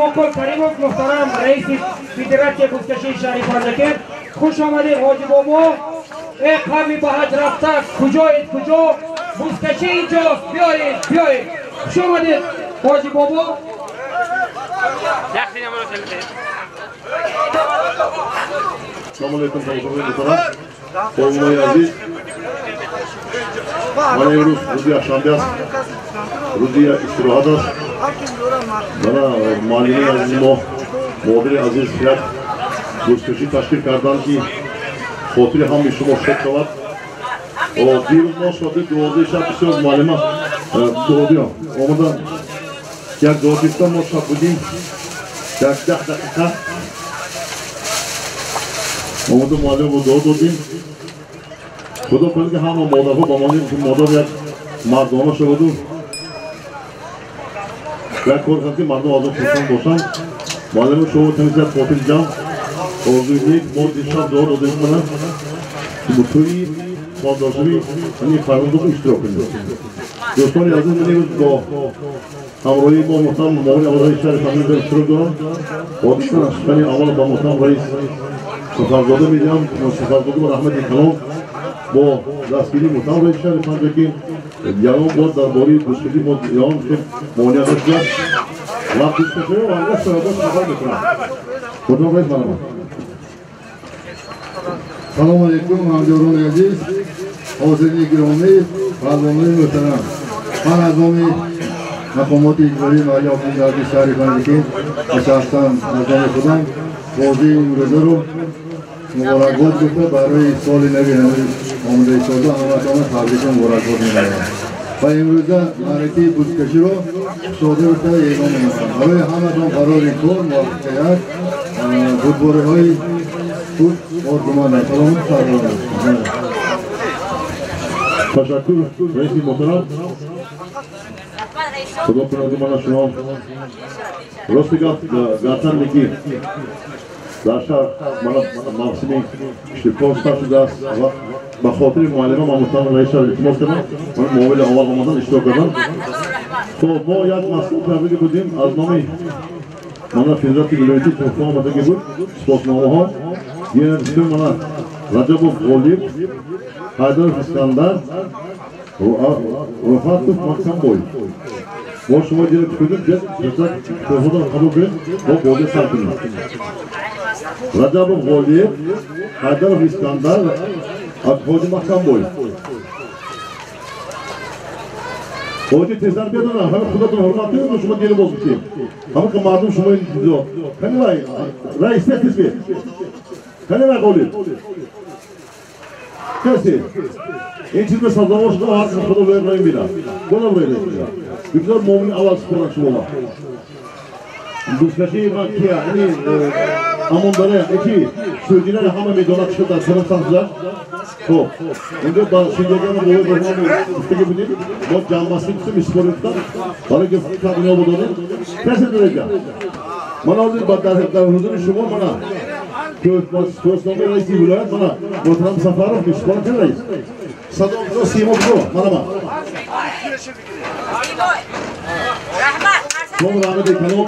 Имонқул Каримов, муҳтарам раиси федератсияи бузкашии шаҳри Панҷакент. Хуш омадед, ҳоҷи бобо. Э қавми ба ҳаҷ рафта, куҷоед, куҷо? Бузкашӣ инҷост, биёед, биёед. Хуш омадед, ҳоҷи бобо. Салому алейкум, тамошобинони муҳтарам, қавмои азиз. Мана имрӯз рӯзи якшанбе аст, рӯзи истироҳат аст. Мана муаллимони азизи мо, модари азиз як бузкашӣ ташкил карданд, ки хотири ҳамаи шумо шод шавад. Дирӯз мо соати 12 шаб бисёр муаллима дуо омада як дуо гирифтам, мо шаб будем як 10 дақиқа омада муаллимро дуо додем. Худо кунад, ки ҳама модарҳо ба монанди модар як мардона шаваду як кор кунад, ки мардум аз он хурсанд бошанд. Муаллимо, шумо тамизият хотири ҷамъ, орзуи нек. Мо дишаб дуо додем, мана тӯи хонадоршавӣ ани фарзандон иштирок кунед. Дӯстони азиз, ман имрӯз бо ҳамроҳии мо муҳтарам муовини аввали раиси шаҳри Панҷакент иштирок дорам. Одатан сухани аввал ба муҳтарам раис Сафарзода медиҳам. Сафарзода ба раҳмати калом бо дастгирии муҳтарам раиси шаҳри Панҷакент ягон бор дар бораи бузкашӣ мо ягон монеа нашудааст ва бузкаширо ҳаргаз сафар сафар мекунам. Муҳтарам раис, марҳамат. Салому алейкум, ҳамҷорони азиз, ҳозирини гиромӣ, паҳлавонони муҳтарам. Ман аз номи мақомоти иҷроии маҳаллии ҳокимияти давлатии шаҳри Панҷакент ва шахсан аз номи худам бозии имрӯзаро муборакбод гуфта, барои соли нави омода истода ҳаматона табрику муборакбод менамоям ва имрӯза маъракаи бузкаширо кушода гуфта эълон менамоям. Барои ҳаматон қарори кор, муваффақият, бурдбориҳои худ орзумандам. Саломату сарбаланд. Ташаккур, раиси муҳтарам. Худо кунад, мана шумо рости гап, гарчанде ки дар шаҳр мана мавсими киштикор сар шудааст ва ба хотири муаллима ман муҳтарам раис шаҳр илтимос кардам, ман муовини аввал омадан иштирок кардам. Хоб, мо як масъул кардаги будем, аз номи мана федератсияи вилоятӣ туҳфа омадаги буд, сипосномаҳо. Генерал мана Раҷабов Ғолиб, Ҳайдаров Искандар, Руфатов Маҳкамбой. Мо шумо дира кунем, туҳфаро қабул кунед, мо бозӣ сар кунем. Раҷабов Ғолиб, Ҳайдаров Искандар, Ҳоҷи Маҳкамбой. Ҳоҷи, тезтар биёдана, ҳама худатон ҳурмат кунед, шумо дили боз бикунед. Ҳама ки мардум шумо интизор. Кани вай, раис, тез бе. Кани вай, Ғолиб? Каси? Ин чиз ба сазовор шуда, ҳар худо вер мебинад. Боло вер мебинад. Бигзор муовини аввал супорад шумо. Бузкашии ман кия? Ини амондаре, ики сӯҷинаи ҳама медонад, чӣ дар сарам сар. Хоб, инҷо ба шинҷагиама бовои баҳром гуфтаги будем, мо ҷамъбастӣ гуфтем, истифода гуфтам, барои ки кабино будонем. Касе доред? Ман ҳозир дар ҳузури шумо мана сипосномаи раиси вилоят мана муҳтарам Сафаров истифода кун, раис. Садо бигзор, симо бигзор, мана ман. Шумо раҳмати калом,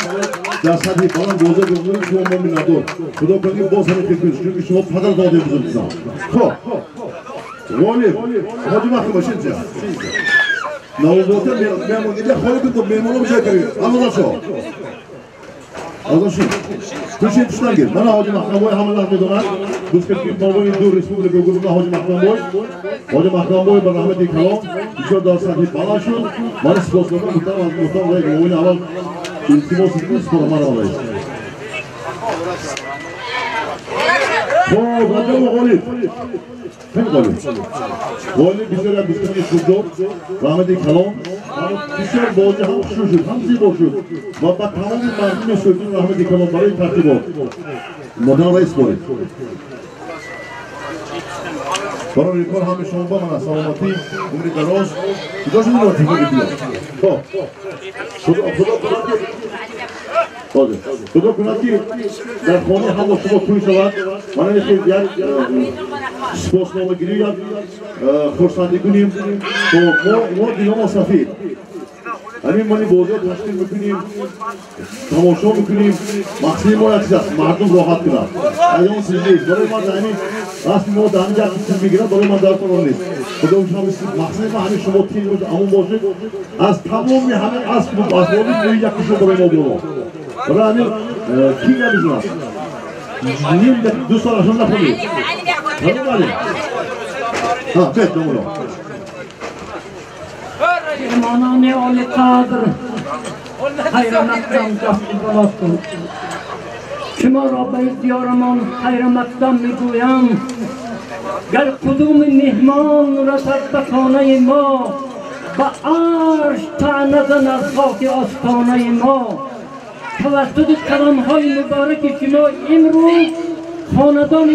дар сатҳи баланд бозӣ гузоред, шумо мо миннатдор. Худо кунад, ки боз ҳамин хел кунед, чунки шумо падар додаи бузургизам. Хоб, Ғолиб, ҳоҷи Маҳкам, шинҷа. Навобота меҳмон, инҷа холӣ кун, меҳмонро ҷой кардед. Ҳамаза шо. Азон шин. Ту шин туштан гир. Мана ҳоҷи Маҳкамбой ҳама лаҳ медонад. Бузкаши мобайни ду республика гурӯҳ ҳоҷи Маҳкамбой. Ҳоҷи Маҳкамбой ба раҳмати калом бисёр дар сатҳи баланд шуд. Ман сипоснома муҳтарам аз муҳтарам раис муовини аввал илтимос мекунам, сипора ман раис. Хоб, Раҷабов Ғолиб. Хеле Ғолиб. Ғолиб бисёр як бузкаши хуб дод. Раҳмати калом. Бисёр бозӣ ҳам хушу шуд, ҳам зебо шуд ва ба тамоми мардуми сӯҷин раҳмати калом барои тартибот. Муҳтарам раис, боред. Барои кор ҳами шумо ба мана саломатӣ, умри дароз. Куҷо шуд ин тифоқи биё? Хоб. Худо кунад, ки худо кунад, ки дар хонаи ҳама шумо тӯй шавад. Мана ин як сипосномагирӣ, як хурсандӣ кунем. Мо диломо сафид. Ҳамин мо бозиҳо ташкил мекунем, тамошо мекунем. Мақсади мо як чиз аст, мардум роҳат кунад. Ягон чиз нест. Барои ман ҳамин расми мо дар ҳамин як чиз мегирад, барои ман дар он нест. Худо мақсади мо ҳамин шумо тинч бошед, амон бошед. Аз тамоми ҳамин асб асбоби ҷои як шумо барои мо боло. Барои ҳамин ки намезанад? Ним ду сол ашон нахонед. Ҳа, бед домуло. مهمانان عالی قدر، خیر مقدم جفت بالاستون. شما را به دیارمان خیر مقدم میگویم. گر قدوم مهمان رسد به خانه ما، به عرش طعنه زن از خاک آستانه ما. توسط قدمهای مبارک شما امروز خاندان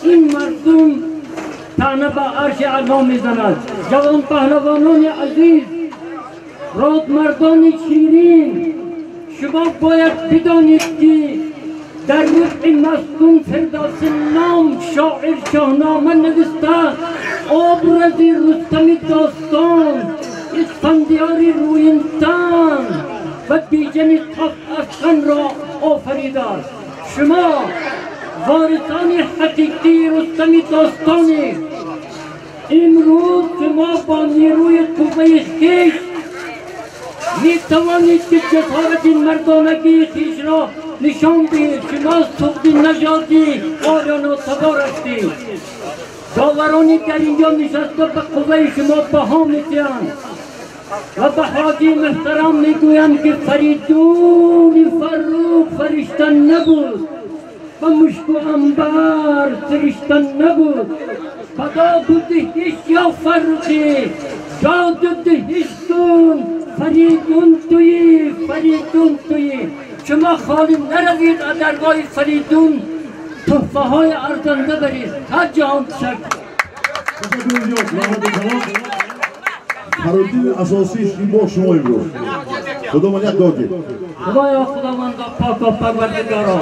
این مردم طعنه به عرش علا میزند. جوان پهلوانان عزیز، رادمردان شیرین، شما باید بدانید که در ربع مستون فردوسی نام شاعر شاهنامه نوشته، آبرز رستم داستان، اسفندیار رویینتن و بیژن تفت افغان را آفریده است. شما وارثان حقیقی رستم داستانی. امروز شما با نیروی قوه خویش می توانید که جسارت مردانگی خویش را نشان دهید. شما سغد نژادی آریانا تبار هستید. داورانی در اینجا نشسته به قوه شما بها میدهند و به حاجی محترم میگویم که فریدون فرخ فرشته نبود و مشک و عنبر سرشته نبود. خدا دهش یا فرخی، جاد دهش کن، فریدون تویی، فریدون تویی. شما خالی نروید از درگاه فریدون تحفه های ارزنده برید. تا جهان تشکر. Пародии асосии мо шумо имрӯз. Худо як додед. Худоё, Худованда пок ва парвардигоро,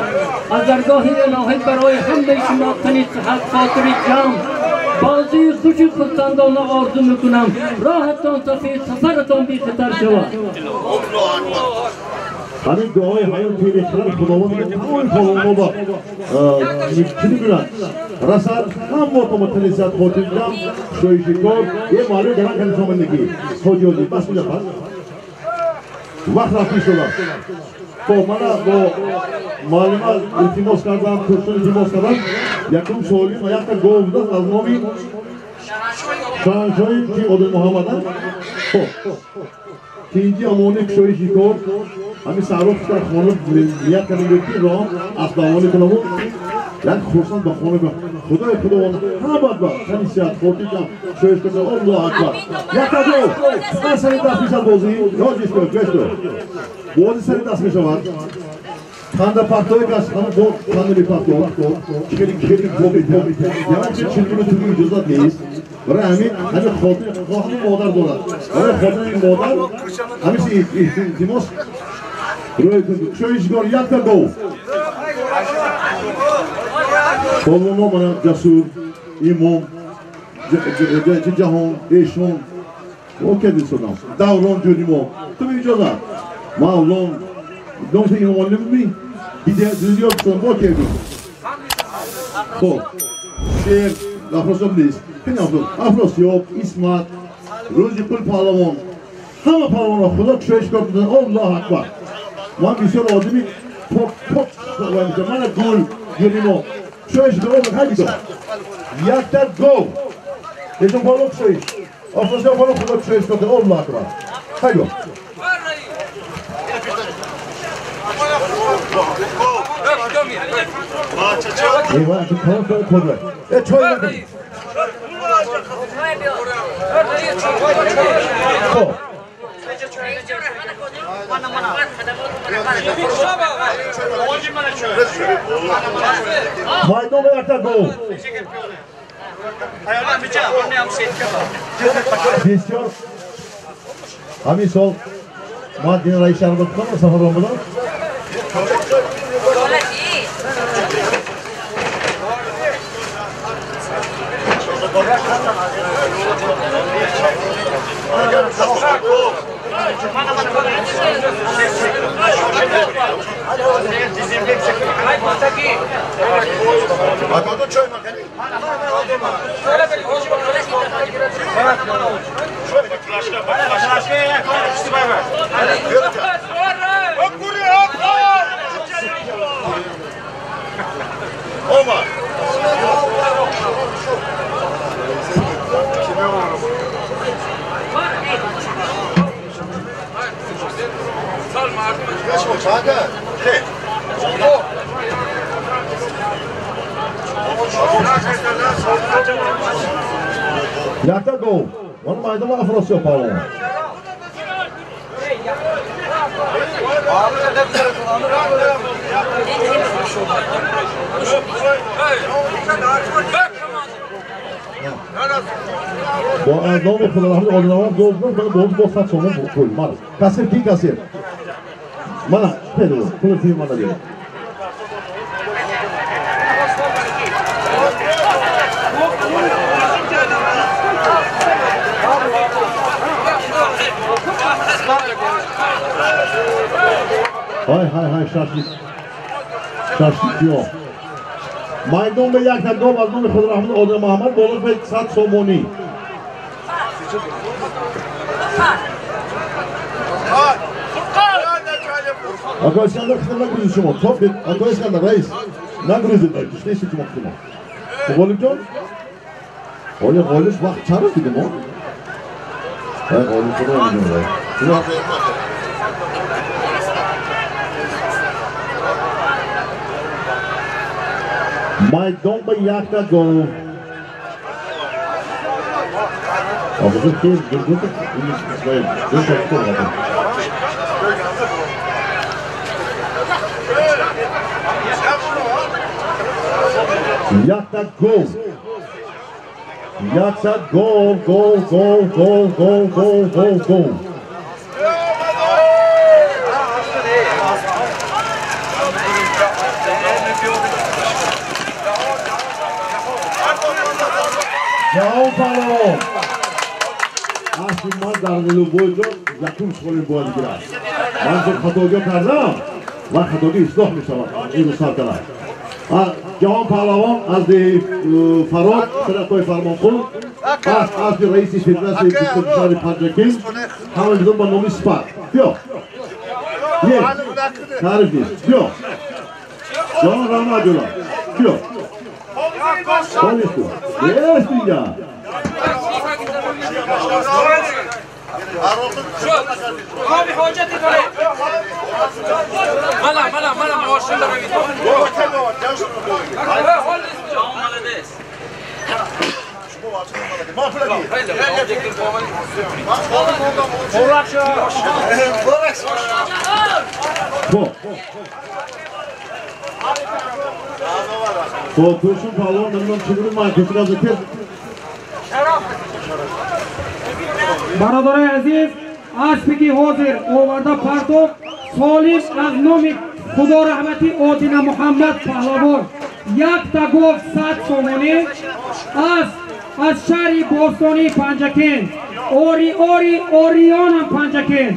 аз даргоҳи илоҳӣ барои ҳамаи шумо тани сиҳат, хотири ҷамъ, бозии хушу хурсандона орзу мекунам. Роҳатон сафед, сафаратон бехатар шавад. Ҳамин дуои ҳаёт пешхирад Худованд тамоми палвонҳо ба чӣ мегӯянд расад, ҳамаатон ба тани сиҳат, хотири ҷамъ, шоиши кор. Е маълум гаран кардем шумо некӣ. Ҳоҷиёди бас меҷа пас. Вақт рафти шуда. Хоб, мана бо муаллима илтимос кардам, курсон илтимос кардам. Якум суоли ма якта гов будааст аз номи шоҳаншоҳи ки Одил Муҳаммад. Хоб, тинҷи амони кушоиши кор. Ҳамин саҳро дар хона ният кардем ки роҳ асбавонӣ кунаму як хурсанд ба хона. Худои Худованд ҳамат ба тани сиҳат, хотир ҷамъ, шоиш кунад. Аллоҳу акбар. Якта гов аз сари даст мешавад бозӣ. Ёҷиш кун, гӯш кун. Бозӣ сари даст мешавад. Канда партои кас ҳама бо канда мепартод. Хеле хеле бо ягон чиз чилкуну туги иҷозат нест. Барои ҳамин ҳамин хотир хоҳани модар дорад. Барои хотири модар ҳамин илтимос рӯй кун. Кушоишгор якта гов. Палвонҳо мана Ҷасур, Имом, Ҷаҳон, Эшон, окедисодам. Даврон ҷуримо. Ту иҷозат. Мавлон, номи имомон ми? Бидиё бисодам, океди. Хоб, шер, Афросиёб нест. Хеле Афросиёб, Исмат, Рӯзи Қул паҳлавон. Ҳама паҳлавонро Худо кушоишгор кунад. Аллоҳу акбар. Ман бисёр одами пок пок мана гул ҷуримо. Кушоишгор ҳайдо. Якта гов. Эшон паҳлавон кушоиш. Афросиёб паҳлавон Худо кушоишгор кунад. Аллоҳу акбар. Ҳайдо. خب майдон якта гол. Бисёр ҳамин сол ман дин раис шаҳр будам, сафарон будам. Якта гол. Ман майдон Афросиёб паҳлавон. Бо аз номи Худорахмат Одинавар гол зад, ман боз бо 100 сомон пул. Ман кассир ки кассир? Мана педу, пул фи мана дид. Ҳай ҳай ҳай шашлик. Шашлик ё. Майдон ба якта гол аз номи Худорахмат Одина Муҳаммад болош ба 100 сомонӣ. Акои Искандар хитам нагрузид шумо. Топ Акои Искандар раис. Нагрузид нест шумо хитмо. Ғолиб ҷон? Оли ғолиб вақт чанд рӯз дига мо? Ай ғолиб худо медонад. Майдон ба якта гол. Абузу хел дургут якта гол. Якта гол, гол, гол, гол, гол, гол, гол, гол. Ҷаҳон паҳлавон. Асли ман дар любой ҷо якум шғолим бояд гирад. Ман чун хатогиҳо кардам ва хатогӣ ислоҳ мешавад. Ин салтанат. Ҷаҳон паҳлавон аз Фарод саратои Фармонқул аз раиси федератсияи шаҳри Панҷакент ҳама бидон ба номи Спар. Биё. Таъриф нест. Биё. Ҷаҳон раҳмат ҷӯла. Биё. Холисту. Есть инҷа. Хоб, Турсун паҳлавон намедонам чӣ гуна ман кӯшиш аз тез. Бародарои азиз, аспе ки ҳозир оварда партофт, солим аз номи Худораҳмати Одина Муҳаммад паҳлавон якта гов 100 сомонӣ аз шаҳри бостонии Панҷакент, ори ори орионам Панҷакент,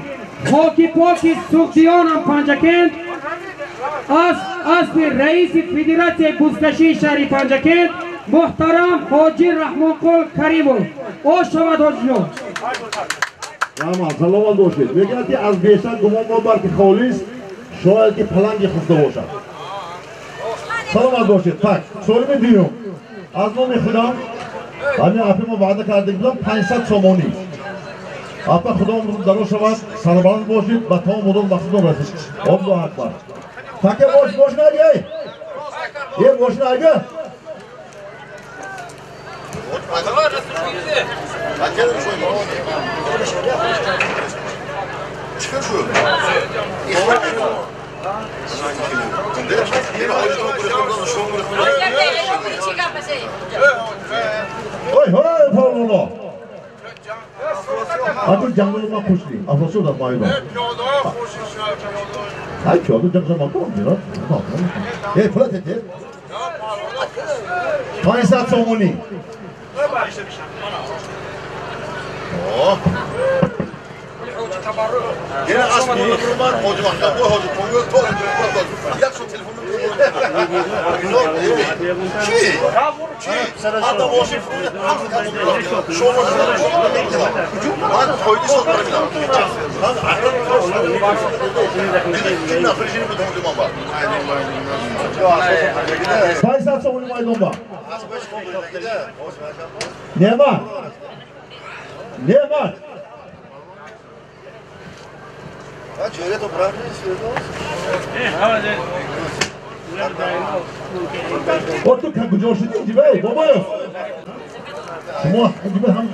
хоки поки суғдиёнам Панҷакент, аз аспи раиси федератсияи бузкашии шаҳри Панҷакент муҳтарам Ҳоҷи Раҳмонқул Каримов. Ош шавад ҳоҷиҷон. Раҳмат, саломат бошед. Мегӯяд ки аз бештар гумон мобар ки холис, шояд ки паланги хуфта бошад. Саломат бошед. Так, солими дуюм. Аз номи худам ҳамин апи мо ваъда карда будам 500 сомонӣ. Апа худо умртон дароз шавад, сарбаланд бошед, ба тамом мурод мақсудон расед. Аллоҳу акбар. Таке бош бош нагӣ. Е бош нагӣ. Ой, ой, паҳлавоно. Ату ҷангали ма хушли. Афросиёб дар майдон. Ай пиёда ҷангали ма кун, мирад. Эй, пула тете. 500 сомонӣ. Неъмат! Неъмат! О, ту куҷо шудӣ, Ҷибай, Бобоев? Шумо Ҷибай ҳам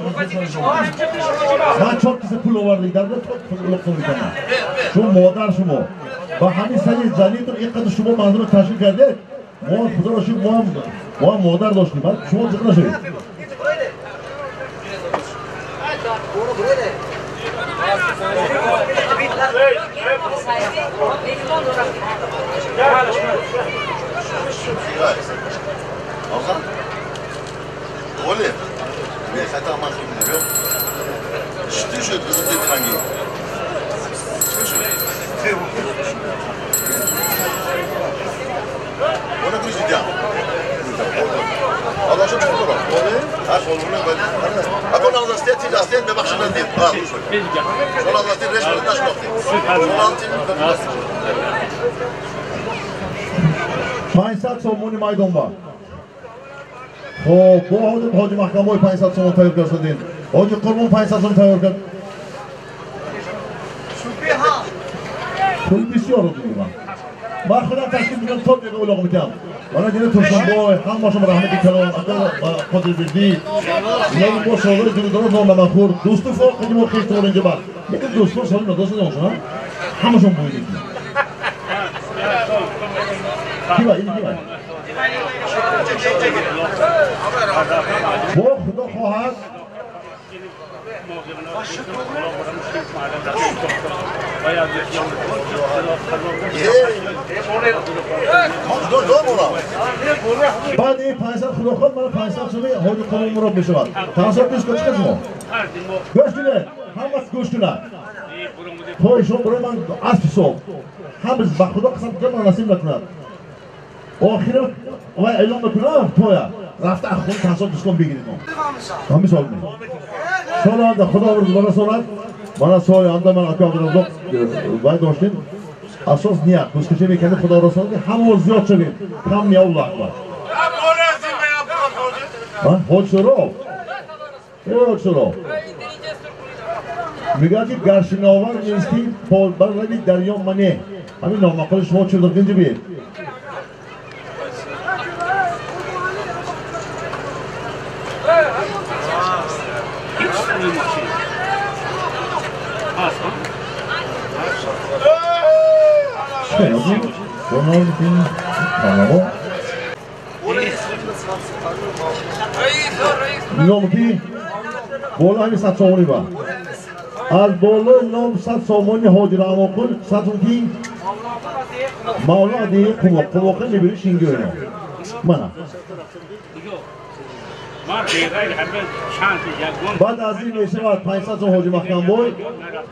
ман чор киса пул овардӣ, дар пул мекунам. Шумо модар шумо. Ба ҳамин сари занитон ин қадр шумо мардумро ташкил кардед. Мо худоро шукр мо ҳам модар доштем. Шумо зиқ нашавед. Панҷсад сомони майдонба. Хоб, бо ҳоҷи Маҳкамбой 500 сомон тайёр кардин. Ҳоҷи Қурбон 500 сомон тайёр кард. Пул бисёр дидам. Ман худам ташкил мекунам то бега улоқ мекунам. Мана дина Турсунбой, ҳамашон раҳмати калон, ака Қодирбердӣ. Иноро бо шогирди дурудоро нон намахӯр. Дӯсту фоқиди мо хештовор инҷа бар. Лекин дӯстон соли надоштан оншон, ҳамашон буйдик. Киба, ин киба? Бо худо хоҳад баъд ин 500 худо хоҳад мана 500 суми ҳоҷи Қурбон мурод мешавад. Тансор гӯш кун, чӣ шумо? Гӯш кунед, ҳамас гӯш кунад. То ишон барои ман асп ҳисоб. Ҳамаз ба худо қасам кунад, ман насиб накунад. Охира вай эълон мекунам тоя. Рафта аз хона тансор дӯстон бигиред. Ҳамин сол ми. Сол анда худо рӯз бара солад. Мана соли анда ман ака Абдураззоқ вай доштем. Асос ният бузкашӣ мекардем, худо расонад ки ҳамо зиёд шавем. Кам не, Аллоҳ акбар. Ҳоҷ Суроб. Ҳоҷ Суроб. Мегӯяд ки гаршиновар нестӣ бар лаби дарё мане. Ҳамин номақоли шумо чӣ дод бед? Нигоҳ ки боло ҳамин 100 сомонӣ ба. Аз боло ном 100 сомони ҳоҷи Раҳмонқул 100 сом ки Мавло деҳи Қумоқ. Қумоқи мебири шингӯйно. Мана. Баъд аз ин мешавад 500 сом ҳоҷи Маҳкамбой,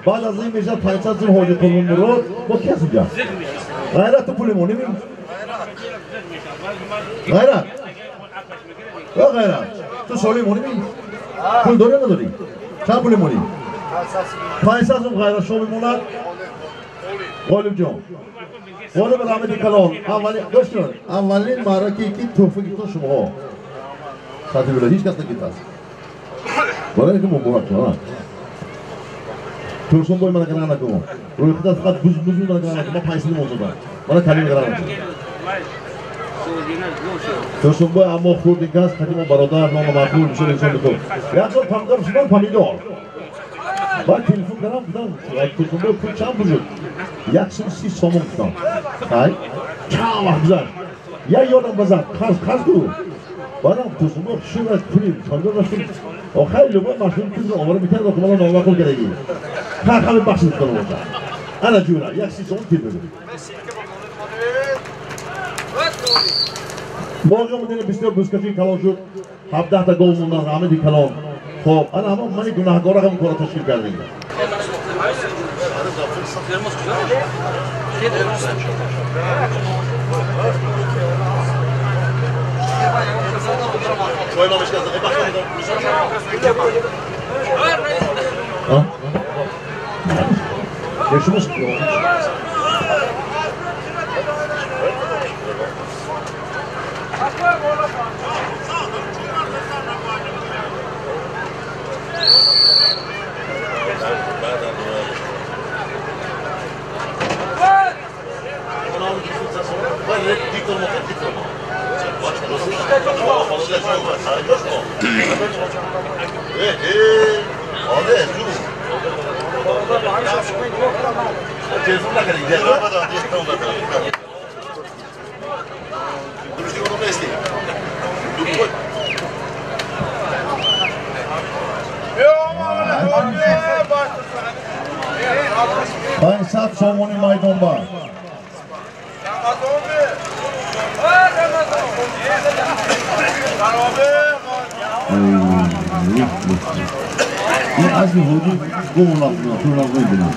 баъд аз ин мешавад 500 сом ҳоҷи Қурбон Мурод. Бо ки аст инҷа? Ғайрат ту пули мо немӣ? Ғайрат. Ё ғайрат. Ту соли мо немӣ? Пул дорӣ надорӣ? Чанд пули монӣ? 500 сом ғайрат шо мемонад. Ғолиб ҷон. Ғолиб раҳмати калон. Аввалин гӯш кун. Аввалин маъраке ки тӯҳфа гирифтан шумоҳо. Сатҳи вилоят ҳеҷ кас нагирифтааст. Барои ки муборак шуд. Турсунбой мана гиран накун. Рӯи худат фақат буз буз мана гиран накун. Ман 500 мон задам. Мана калим гиран накун. Турсунбой аммо хурди кас, қадимо бародар, нома маъқул, бисёр инсон бикун. Як сол помидор шудан помидор. Баъд телефон кардам, гуфтам, Турсунбой пул чанд пул шуд? 130 сомон гуфтам. Ай, чанд вақт гузашт. Як ёдам базад, қарз қарз ку. Баъдам Турсунбой шуд аз пули помидор доштем. Охир любой машин пулро овора мекард, охир мана номаъқул кардагӣ. Ҳар ҳами бахшид кунам бошад. Ана ҷура, 130 сомон тир бигир. Боғи омадани бисёр бузкашии калон шуд. 17 та гов мондан раҳмати калон. Хоб, ана ҳамон мани гунаҳгора ҳам кора ташкил кардем. Сомони майдонбар. Ин азми ҳоҷи гумонақна тунақна бина.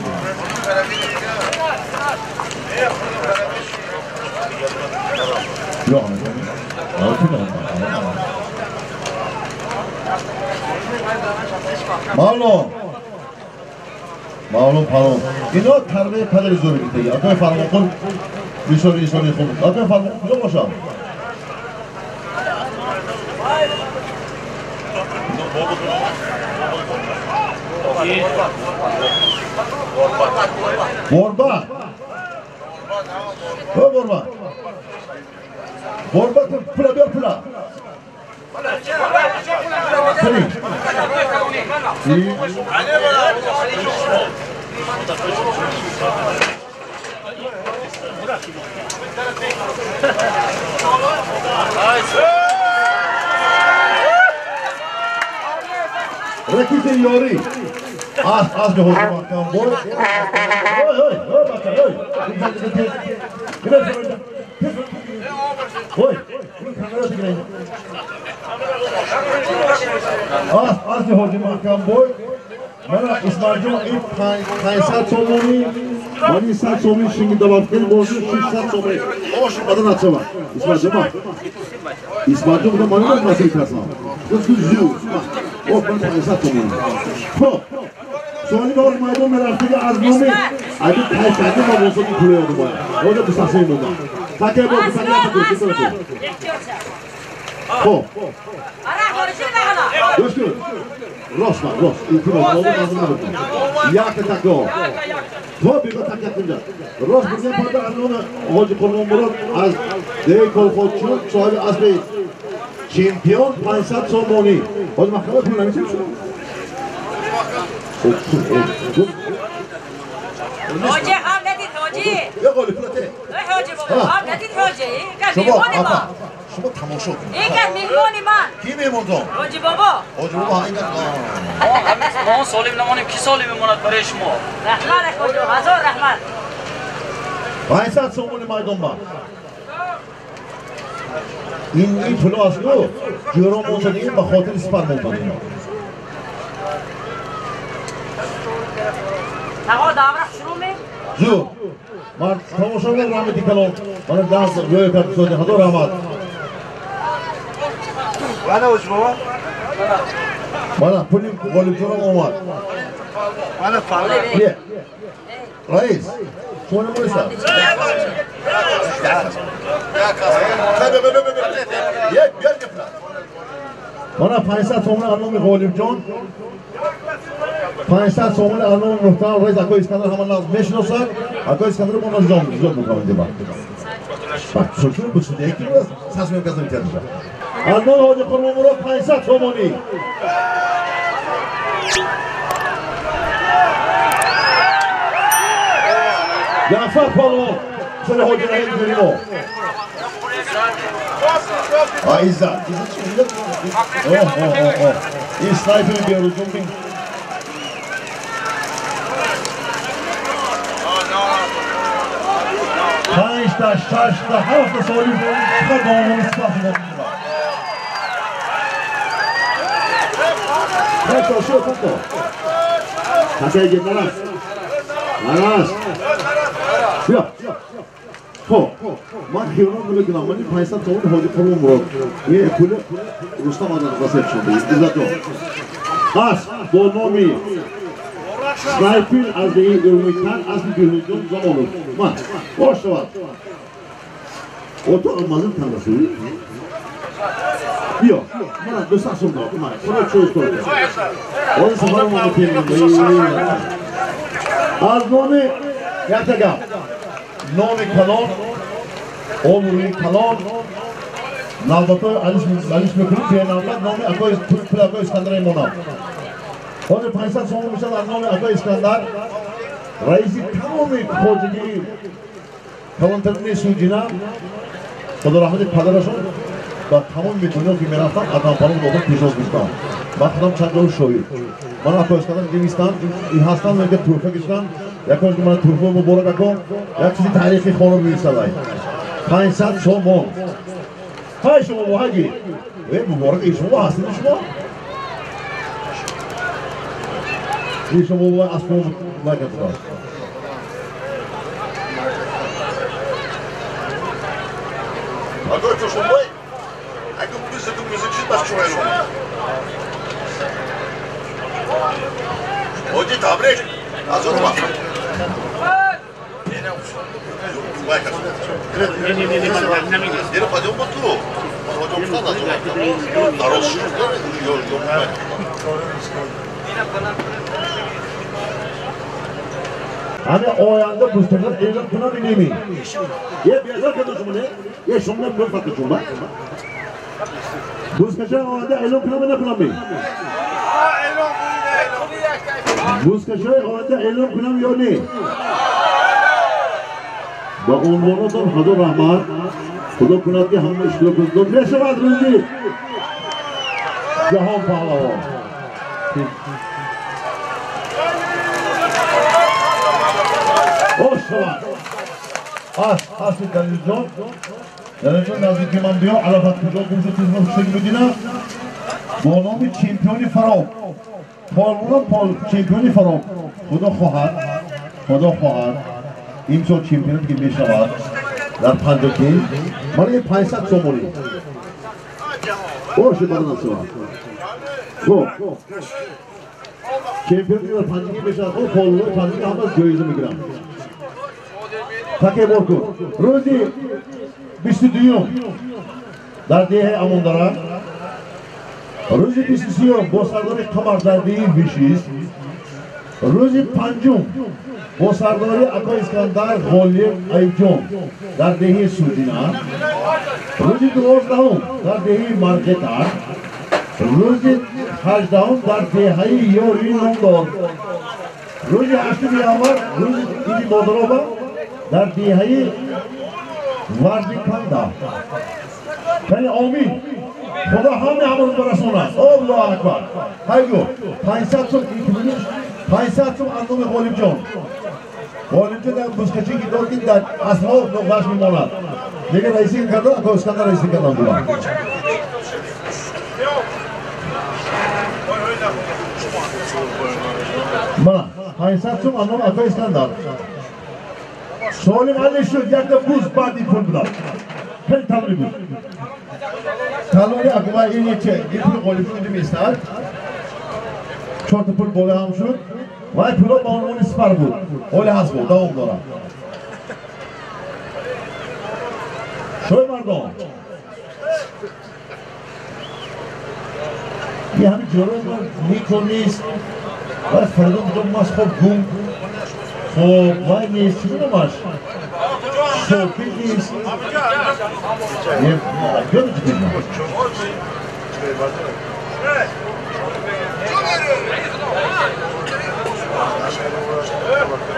Мавлон Мавлон Палон. Ино тарбияи падари зӯри гирифтагӣ. Акои Фармонқул бисёр инсони хуб. Акои Фармонқул куҷо бошад? Борба. О, борба. Борба пула биёр пула. Ракити ёрӣ аз ҳоҷи маҳкам бой. Ой, ой, ой, бача, ой. Ой, аз ҳоҷи маҳкам бой. Мана Исмаилҷон ин 500 сомонӣ, мани 100 сомонӣ шинги даваткани боши 600 сомонӣ. Оши бадан ачава. Исмаилҷон, Исмаилҷон буда мани насиб касам. Зу. О, ман 500 сомонӣ. Хоб. Сони бор майдон мерафтиги аз номи аби тайсади ма босоди пуле ёду бояд. Ода дусасои монда. Такай бо такай. Хоб. Гӯш кун. Рост ма, рост. Илтимос, лозим набуд. Якта такро. То бего так якунҷа. Рост бурдан парда аз номи Ҳоҷи Қурбонмурод аз деҳаи Колхозчун соҳиби асби чемпион 500 сомонӣ. Ҳоҷи маҳкама пул намечем шумо? ҳоҷи ҳам надид ҳоҷи. Ё ғолиб пулате. Ҳоҷи бобо ҳам надид ҳоҷи. Ин меҳмони мо. Шумо тамошо кунед. Ин кас меҳмони ман. Ки меҳмонтон? Ҳоҷи бобо. Ҳоҷи бобо ин кас. Мо солим намонем, ки солим мемонад барои шумо? Раҳмат ҳоҷи, ҳазор раҳмат. 500 сомони майдонба. Ин пуло аст ку ҷӯро монда ин ба хотири сипар монда ино. Тағо давра шурӯъ ме? Зуд. Ман тамошобин раҳмати калон. Мана даст рӯй кард соди ҳазор раҳмат. Мана ҳоҷи бобо. Мана пули ғолибҷонам омад. Мана фарқ. Раис, шумо намонистад? Мана 500 сомон аз номи Ғолибҷон, 500 сомон аз номи муҳтарам раис Акои Искандар ҳама нағз мешиносад. Акои Искандар мо нағз зиёд мекунам инҷа. Чун бусуд яки сас меказ наметиҳад. Аз номи Ҳоҷи Қурбонмурод 500 сомонӣ. Ҷаъфар палвон, писари Ҳоҷи Раҳим Ҷуримо. Иззат, Иззат чӣ? Оҳ, оҳ, оҳ, оҳ. Ин снайпери Беруҷон бин. Панҷта, шашта, ҳафта соли чиқар домони сипас Панҷта, шо, панҷта. Такай гет нараст. Араст. Бیا. خب من خیانت نمیکنم. من 500 تومان حاجی قربان مراد. این پول رستم آدم قاسم شده. عزت پس با نامی سنایپر از دیگه ارومیکان از بیرونجون زمانو. من باش شود. اتاق مازن تناسوی. بیا. من 200 سوم دارم. من خدا چوز کنه. اون سفر ما از نام یک نام کلان обрӯи калон навбатҳои алиш мекунем бенавбат номи акои пул акои Искандар мемонам. ҳозир 500 сомон мешавад аз номи акои Искандар, раиси тамоми хоҷагии калонтарини Суҷина, худо раҳмати падарашон ба тамоми дунё ки мерафтам адампалон дода пешоз гирифтам. Ман худам чанд ҷо шоҳид. Ман акои Искандар гирифтам, ин ҳастам, мега туҳфа гирифтам. Якош ки ман туҳфа муборак ако, як чизи таърихи хонум мевисадай. 500 сомон. ҳай шумо воҳаги. Э муборак эй шумо ҳастед шумо? Эй шумо ва аспом лайкатра. Агар то шумо агар плюс ду музик баш чуено. Оди табрик. Аз он ма. ҳамин оянда бузкашон эълон кунам инеми. Е безор кардам шумо не? Е шумо не пул факт шумо. Бузкашон оянда эълон кунам накунам? Бузкашои оянда эълон кунам ё не? Ба унвонотон ҳазор раҳмат. Худо кунад ки ҳама иштирок кунед. Мешавад рӯзи ҷаҳон паҳлавон. Хош шавад. Аси Далилҷон. Далилҷон наздики ман биё. Алафат куҷо гум шуд, тизма шуд будина. Бо номи чемпиони Фароб. Полвонам пол чемпиони Фароб. Худо хоҳад. Худо хоҳад. имсол чемпионат ки мешавад дар Панҷакент, ман ин 500 сомонӣ. Боше бародар шавад. Хуб. Чемпионат ки дар Панҷакент мешавад, хуб полвонои Панҷакент ҳама ҷоиза мегиранд. Такебор кун. Рӯзи 22-юм дар деҳаи Амондара, рӯзи 23-юм бо сардори Қамар дар деҳаи Вишист, рӯзи 5-ум бо сардори акои Искандар Ғолиб Аюбҷон дар деҳаи Суҷина, рӯзи 12-ум дар деҳаи Марғетар, рӯзи 18-ум дар деҳаи Ёри Номдор, рӯзи 8 январ рӯзи иди Модароба дар деҳаи Варзиканда. Яъне омин. Худо ҳама ҳамаро барасонад. Аллоҳу акбар. Ҳайгу 500 сом икминиш 500 сом аз номи Ғолибҷон. Ғолибҷон дар бузкашӣ ки дод ки дар асрор нуғраш мемонад. Дигар раисӣ карда, акои Искандар раисӣ кардан була. Мана 500 сом аз номи акои Искандар. Солим али шуд якта буз баъди пул будад. Хеле талони буд. Талони аква ин че, ин пул Ғолибҷон инҷо меистад. 4 пул боло ҳам шуд. Вай пуло ба унвони сипар буд. Ҳоле ҳаст буд, давом дорад. Шой мардон. Ин ҳамин ҷорои мо нико нест. Вай Фаридун куҷо маст хоб гум. Хоб вай нест, чӣ номаш? Шокир нест. Биёд ҷиддӣ.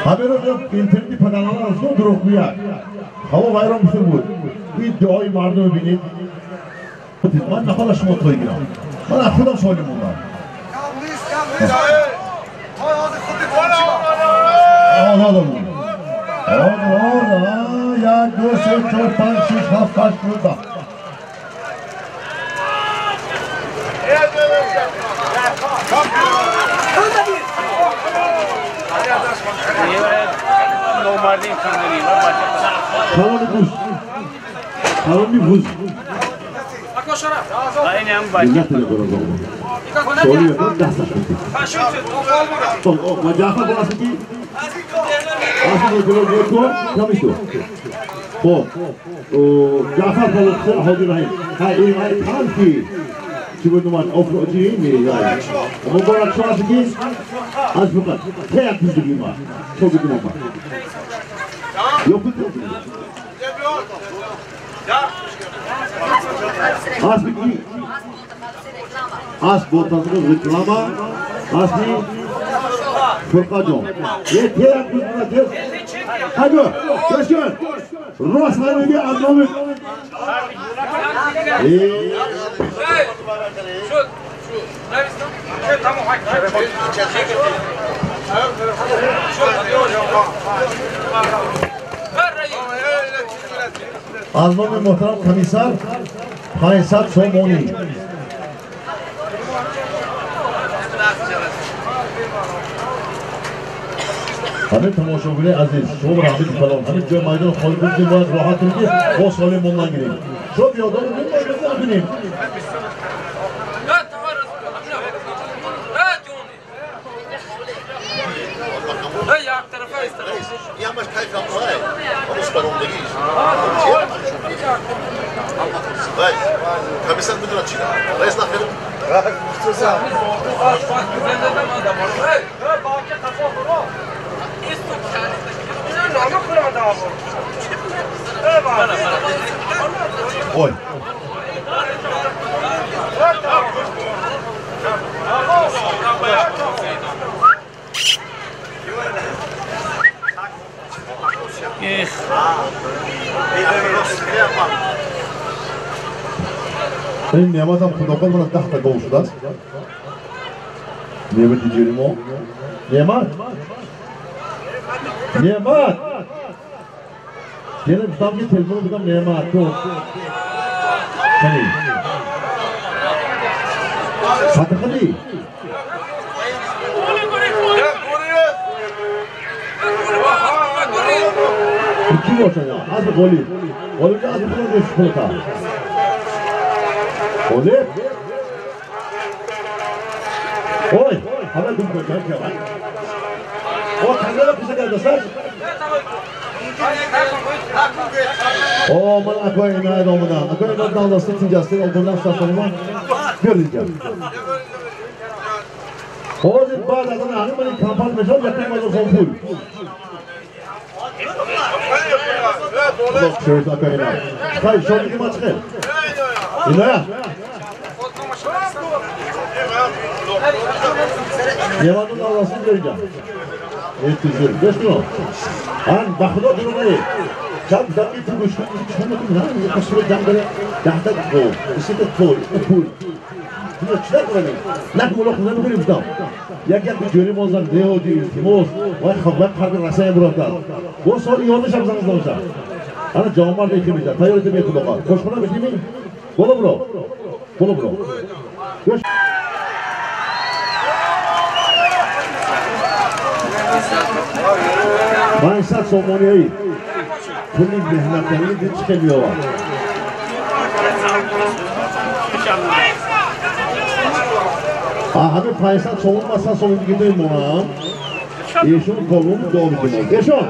ҳамин рӯз интернети падарона аз дурӯғгӯяк ҳаво вайрон шуда буд. Ин дуои мардумро бинед. Ман нахоҳам шумо той гирам. Ман аз худам солим мондам. 1, 2, 3, 4, 5, 6, 7, 8, 9, 10. Калони буз. Калони буз. خب جعفر فلسطین حاضر رحیم های این تلفی چی بود نمان افراجی میگه مبارک شما کی از فقط تیک بزرگی ما تو بدون ما از با реклама اصلی فرقه جان یه تیک بزرگی هاجو گوش راست میگه از نام از نام محترم کمیسار 500 سومونی همه تماشاگرای عزیز شما رحمت کلام همه جای میدان خالی بودیم باید راحت کنیم که با سالم مونده گیریم شما بیادار نمی‌کنیم Ой. این نعمت هم خدا کن من 10 تا گاو شده است. نعمت جریمو. نعمت. نعمت. یعنی گفتم که تلفن بودم نعمت تو. کنی. صدقی. کی باشه یا؟ از غلیب. غلیب از خودش خودتا. غلیب. اوی، همه دم کن که. او تنگه پیش کرده سر. او من اکوی اینا ادامه اکوی اینا دانداسته تینجاسته اولدونdan ساتونما بیار حاضر بعد از آن همه من کمپان میشم یک مدار پول. خدا شرط اکوی اینا. خیلی شما میگی ما چخیر. اینا یه دانداسته بیار اینجا. گوش کن. آن با خدا دروغ نگی. شب زمین تو گوش کن. چون می‌کنی نه یه قصر جمع داره 10 تا گو. 20 تا پول. پول. تو چیکار کنی؟ نه مولا خدا می‌کنی گفتم. یک یک جوری موزن دیو دی التیموس و خبر قرب رسای برادر. و سال یادش هم زنگ زدم. انا جوامر دیگه می‌ذارم. تایید می‌کنی خدا قال. خوش خدا می‌شی؟ بالا برو. بالا برو. گوش. 500 سومونی پولی مهنت کردی دید چه میآورد. همه 500 سومون مثلا سومون دیگه میمونم. ایشون کالون دو می‌کنه. ایشون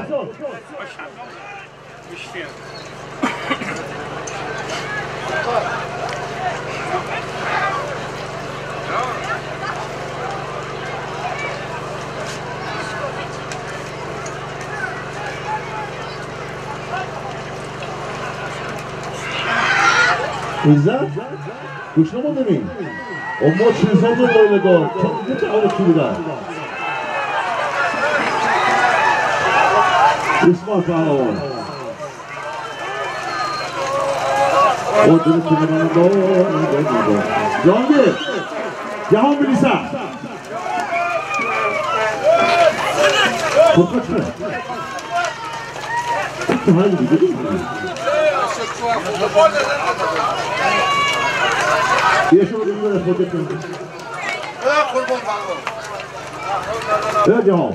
عزت گوش نموندیم و ما چیزا رو بایلگار چون دیگه آن چی بودن اسمال پهلوان و دل که من دار جانگیر جهان بلیسا خودکار چرا؟ تو هایی دیگه یه شما دیگه خودت کن. ای جهان.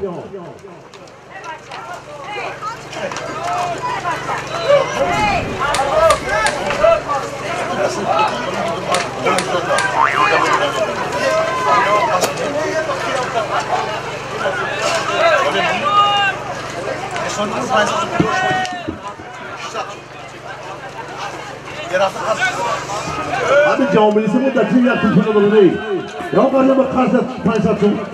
همین جامعه بود در تیم یک تیم داده ای یا قرض به قرض 500 تومان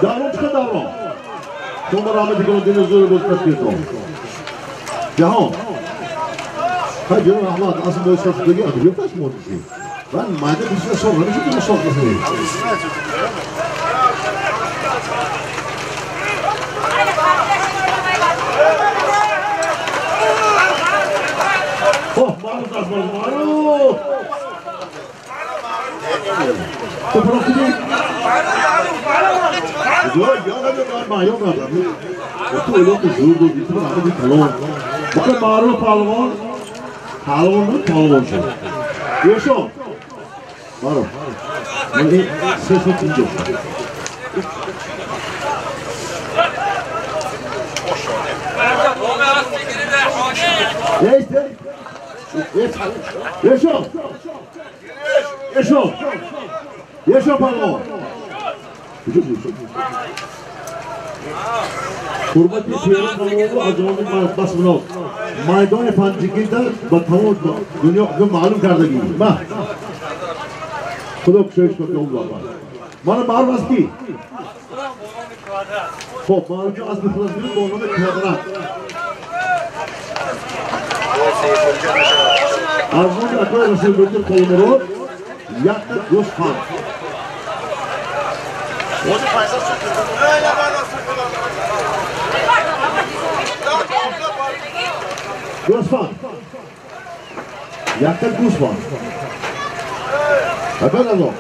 دارون چه دارون؟ شما رحمتی کنم دین زور بود تشکیل جهان ها جناب احمد اصلا باید ساخت دیگه اگه پس موندی من ماده بیشتر سال نمیشه که سال بزنی اوه معروف از معروف تو پروفیلی معروف پهلوان پهلوان بود پهلوان شد یوشو معروف من این 350 یوشو یوشو یوشو پهلوان حرمت پیران از آن بس مناز میدان پنجگی در با تمام دنیا معلوم کردگی ما خدا کشش کنه اون بابا من معلوم است کی خب معلوم که از بخلاص میریم با نام کوادرات از اون اکای رسول بردر قولمراد یک گوسفند گوسفند یک گوسفند اول از آن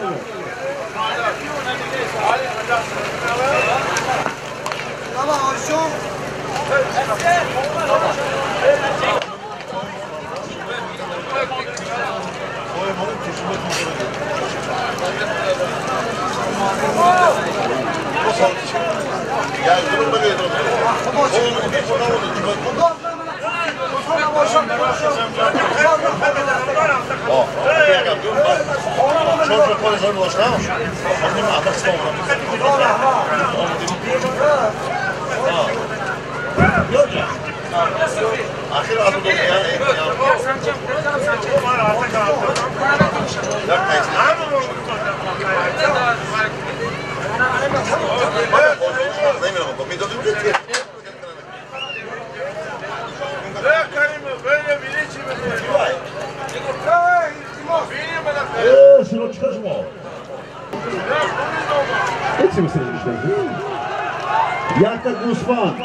Якта гӯсфанд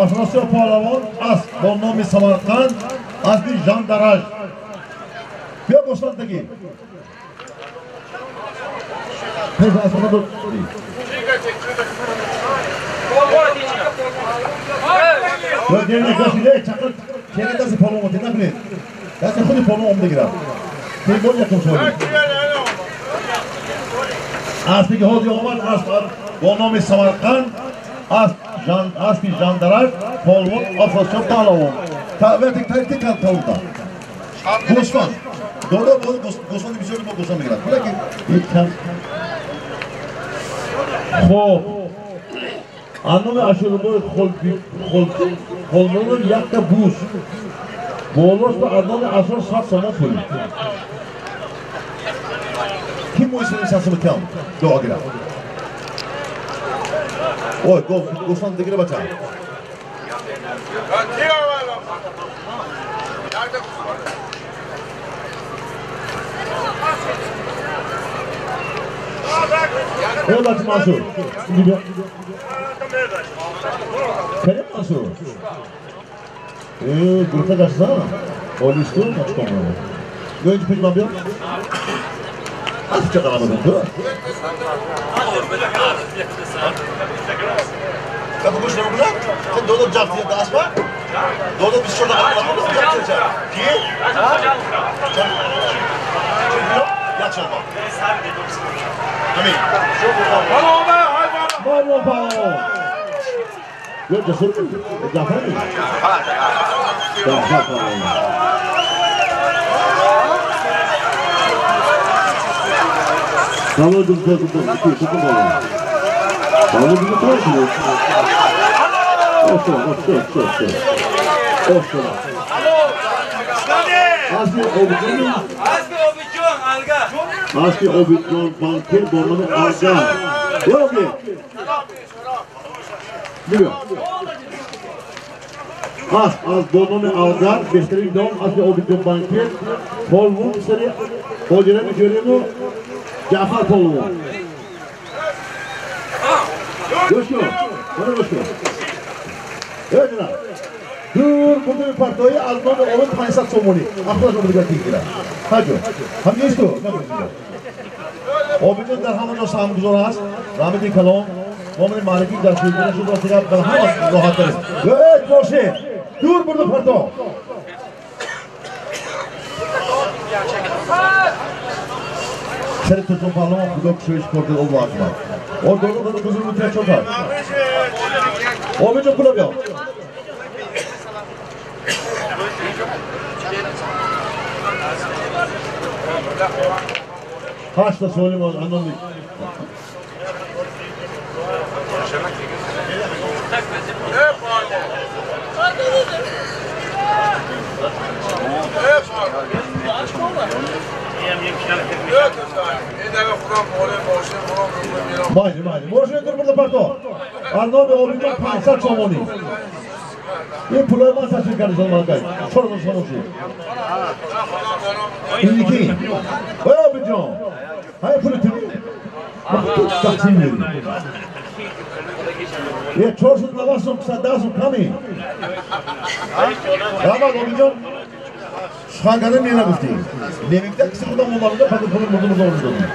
Афросиёб паҳлавон асп бо номи Самарқанд аспи Жандараж. Биё гӯсфандагӣ. Пеш аз худо дасти палон омад накунед. Дасти худи палон омада гирад. Тейбол якум шуд. Аспи ки ҳозир омад асп бо номи Самарқанд асп аспи Жандараж палвон Афросиёб паҳлавон. Таъвияти кан тавда. Гӯсфанд. Дода гӯсфанди бисёри бо гӯсфанд мегирад. Лекин ҳеҷ кас хоб анноми ашурбой холмонов якта буз болош ба адноми асор 100 сомон пул. Ки мӯйсини 100 сомон кам дуо гирад. Ой, гӯсфанд дигира бача. Эй бача Мансур. Инҷо. Карим Мансур. Э, гурфа гаштан. Олисту мачком. Гӯй пеш ман биё. Аз чӣ қадам ту? Kapı kuş ne bu? Sen dodo caf diye das var. Dodo biz şurada kapatalım. Ki? Ya çolba. Amin. Бобо паҳлавон. Ё Ҷасур Ҷафар? Ҷафар паҳлавон. Паҳлавон дуто дуто дуто паҳлавон. Паҳлавон дуто дуто. Ошо, ошо, ошо. Ошо. Асли Обиджон. Асли Обиджон алга. Асли Обиджон банкир бо номи Алга. Ёби. Бибё. Асп аз бо номи Алгар беҳтарин дом асли Обиджон банкир полвон сари ҳоҷирами ҷӯриму Ҷаъфар полвон. Гӯш кун. Мана гӯш кун. Эй ҷаноб. Дур бурдуми партоӣ аз номи Обид 500 сомонӣ. Ахлош обидга тигира. Ҳаҷо. Ҳам несту. Обидҷон дар ҳама ҷо саҳмгузор аст. Раҳмати калом. Момини маърифӣ дар шӯрбона шуд ростига дар ҳама роҳаттар аст. Эй бошед. Дур бурду парто. Сари Турсун паҳлавон худо кушоиш корд Аллоҳу акбар. О додо додо бузург мутия чо кард? Обиҷон пула биё. Ҳашта соли мо аноми Майли, майли. Мошин дур бурда парто. Аз номи Обиҷон 500 сомонӣ. Ин пулои ман саршин карди солманкай. 4000 сомон шуд. Ин ки? Ой Обиҷон. Ҳай пули ту. Ту тақсим мери. Е 490 сом, 110 сом ками. Раҳмат Обиҷон. Сухан карда мена гуфтӣ. Немигда киси худам омадуда паки пули мурду мурду додем.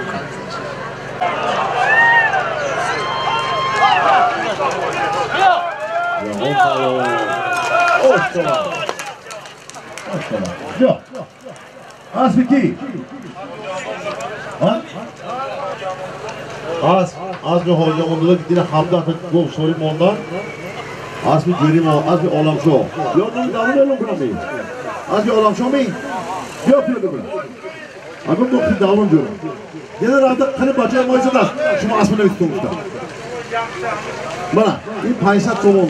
Биё. Аспи ки? Асп, аспи ҳоҷа омдуда ки дина 17 та гол сори мондан. Аспи ҷӯримо, аспи Оламшоҳ. Ё номи давлат эълон кунам ми? Аспи Оламшоҳ ми? Биё пиёда кунам. Агар мо ки давлат ҷӯрам. Дина рафта қани бачаи мо истодааст. Шумо аспи навиштон гуфта. Мана, ин 500 сомон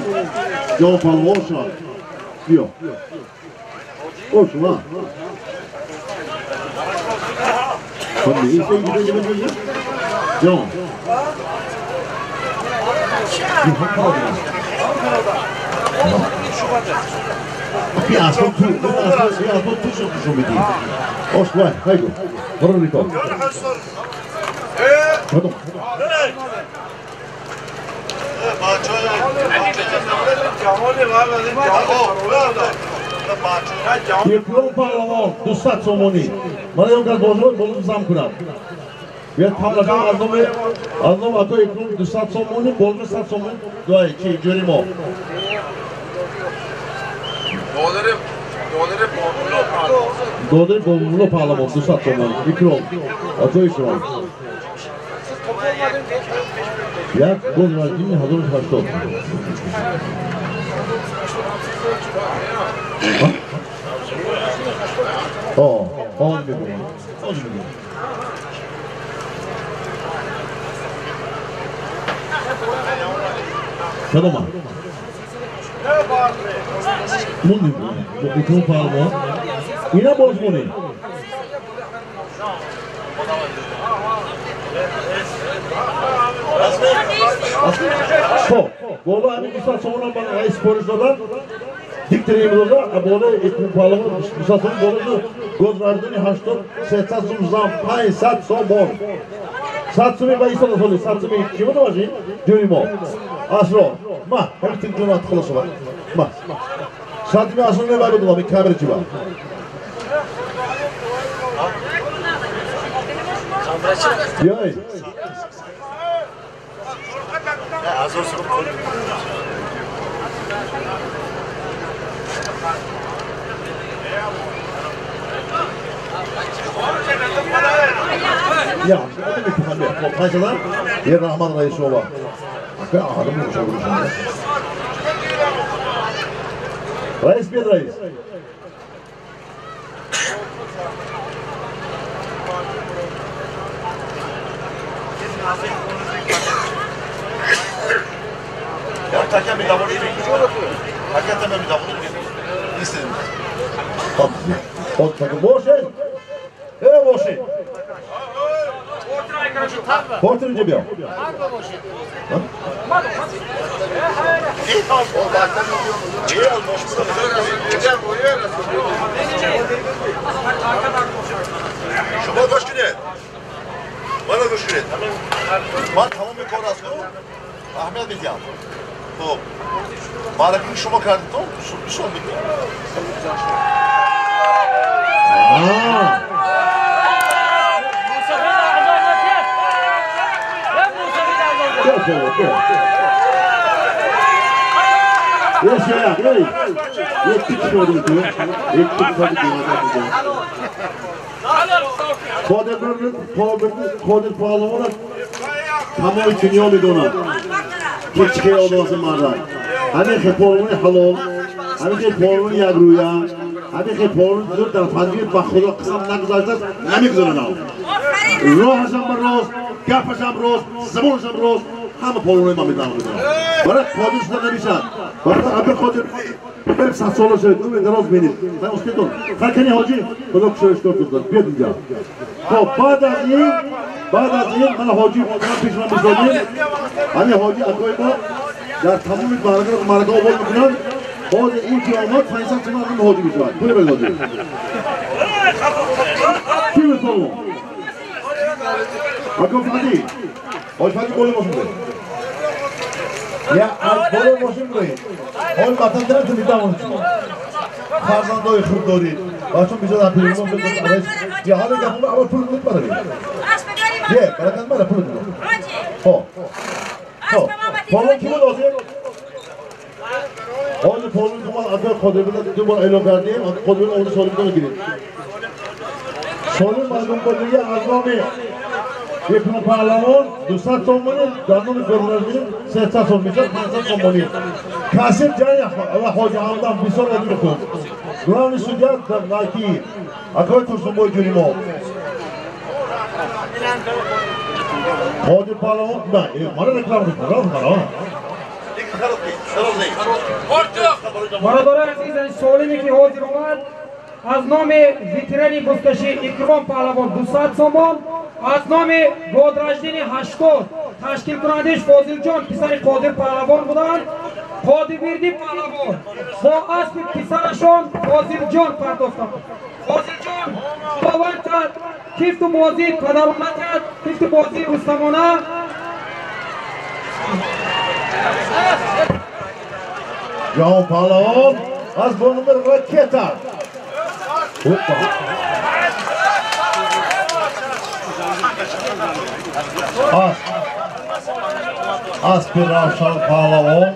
ҷавон паҳлавон шуд. Биё. О шума. Ҷон. Ин асбоб ту, ин асбоб ту шуд нишон медиҳӣ. Ош вай, хайгу. Баро рикор. Кадом? Икром паҳлавон 200 сомонӣ. Мана ён кас бозор боло зам кунад. Биёд паҳлавон аз номи ато Икром 200 сомонӣ, боло 100 сомонӣ дуай чи ҷӯри мо. Додари Бобулло паҳлавон 200 сомонӣ. Икром ато Икром. Як боз вазини 1080. Он мегӯям. Он мегӯям. Кадома? Монем. Икром паҳлавон. Ина боз монем. Хоб, боло ҳамин 200 сомонам ба раис супориш доданд. Диктори имрӯза болои Икром паҳлавон 200 сомон боло год вардани 80 300 сом зам 500 сомон. 100 суми ба истода соли 100 суми чӣ буд боши? Ҷӯри мо. Асро. Ма, ҳамин телефонро хулос шава. Ма. 100 суми асро небай буд, ми камера чӣ ба? Биёй. Ya, панҷ е раҳмат раисова. Раис биёд, раис. Бошед? Э, бошед. Портер инҷа биё. Шумо гӯш кунед. Мана гӯш кунед. Ман тамоми кор аз ку аҳамият медиҳам. Хуб. Маъракаи шумо кардитон бисёр мекунед. Қодир паҳлавона тамоми дунё медонад ки чӣ хел одам мардак. Ҳамин хел паҳлавони ҳалол, ҳамин хел паҳлавони якрӯя, ҳамин хел паҳлавони зур дар панҷаи ба Худо қисам нагузаштааст, намегузаранам. Роҳашам ба рост, гапашам рост, забонашам рост, ҳама паҳлавони ман медонам. Барои қодир шуда намешавад. Барои Абдулқодир بریم 100 ساله شد اون دراز بینید. من استادون خرکنی حاجی خدا کشورش کار داد بیاد اینجا. خب بعد از این من حاجی پیش من بزنیم. همین حاجی اکوی ما در تمام مرگا آورد میکنن. باز این که آمد 500 تومان هم حاجی میشود. پول بده حاجی. کی بسالو؟ اکو فادی. حاج فادی بالا ماشین بده. یا از بالا ماشین برید. حال وطن دارم تو میدم فرزندای خوب دارید بچه‌ها بیشتر از پول ما یه حال گپم اول پول میدید برای یه برکت مال پول میدید. خب خب پولو کی بود آجی؟ آجی پولو دو بار اگر قادر بود دو بار اعلام کردیم قادر بود آورد سالم رو گیرید. سالم مردم با دیگه از نام یک پهلوان 200 تومانی در نام گرنازی 300 تومانی میشه 500 تومانی کاسب جای و حاج همدم بسیار عادی خوب گرامی سودیت در ناکی اکای ترسون جوری ما قادر پهلوان نه مارا رکلام میکنم مارا برادران عزیز سالمی که حاضر اومد از نام ветерани бузкашӣ Икром Паҳлавон 200 сомон, аз номи Бодрашдини 80 ташкилкунандааш Фозилҷон писари Қодир Паҳлавон буданд. Қодирбердӣ Паҳлавон бо аспи писарашон Фозилҷон пардохтанд. Фозилҷон худованд кард кифту бозии падарона кард, кифту бозии рустамона. Ҷаҳон Паҳлавон аз бо номер ракета. Опа. Аспи Равшан Паҳлавон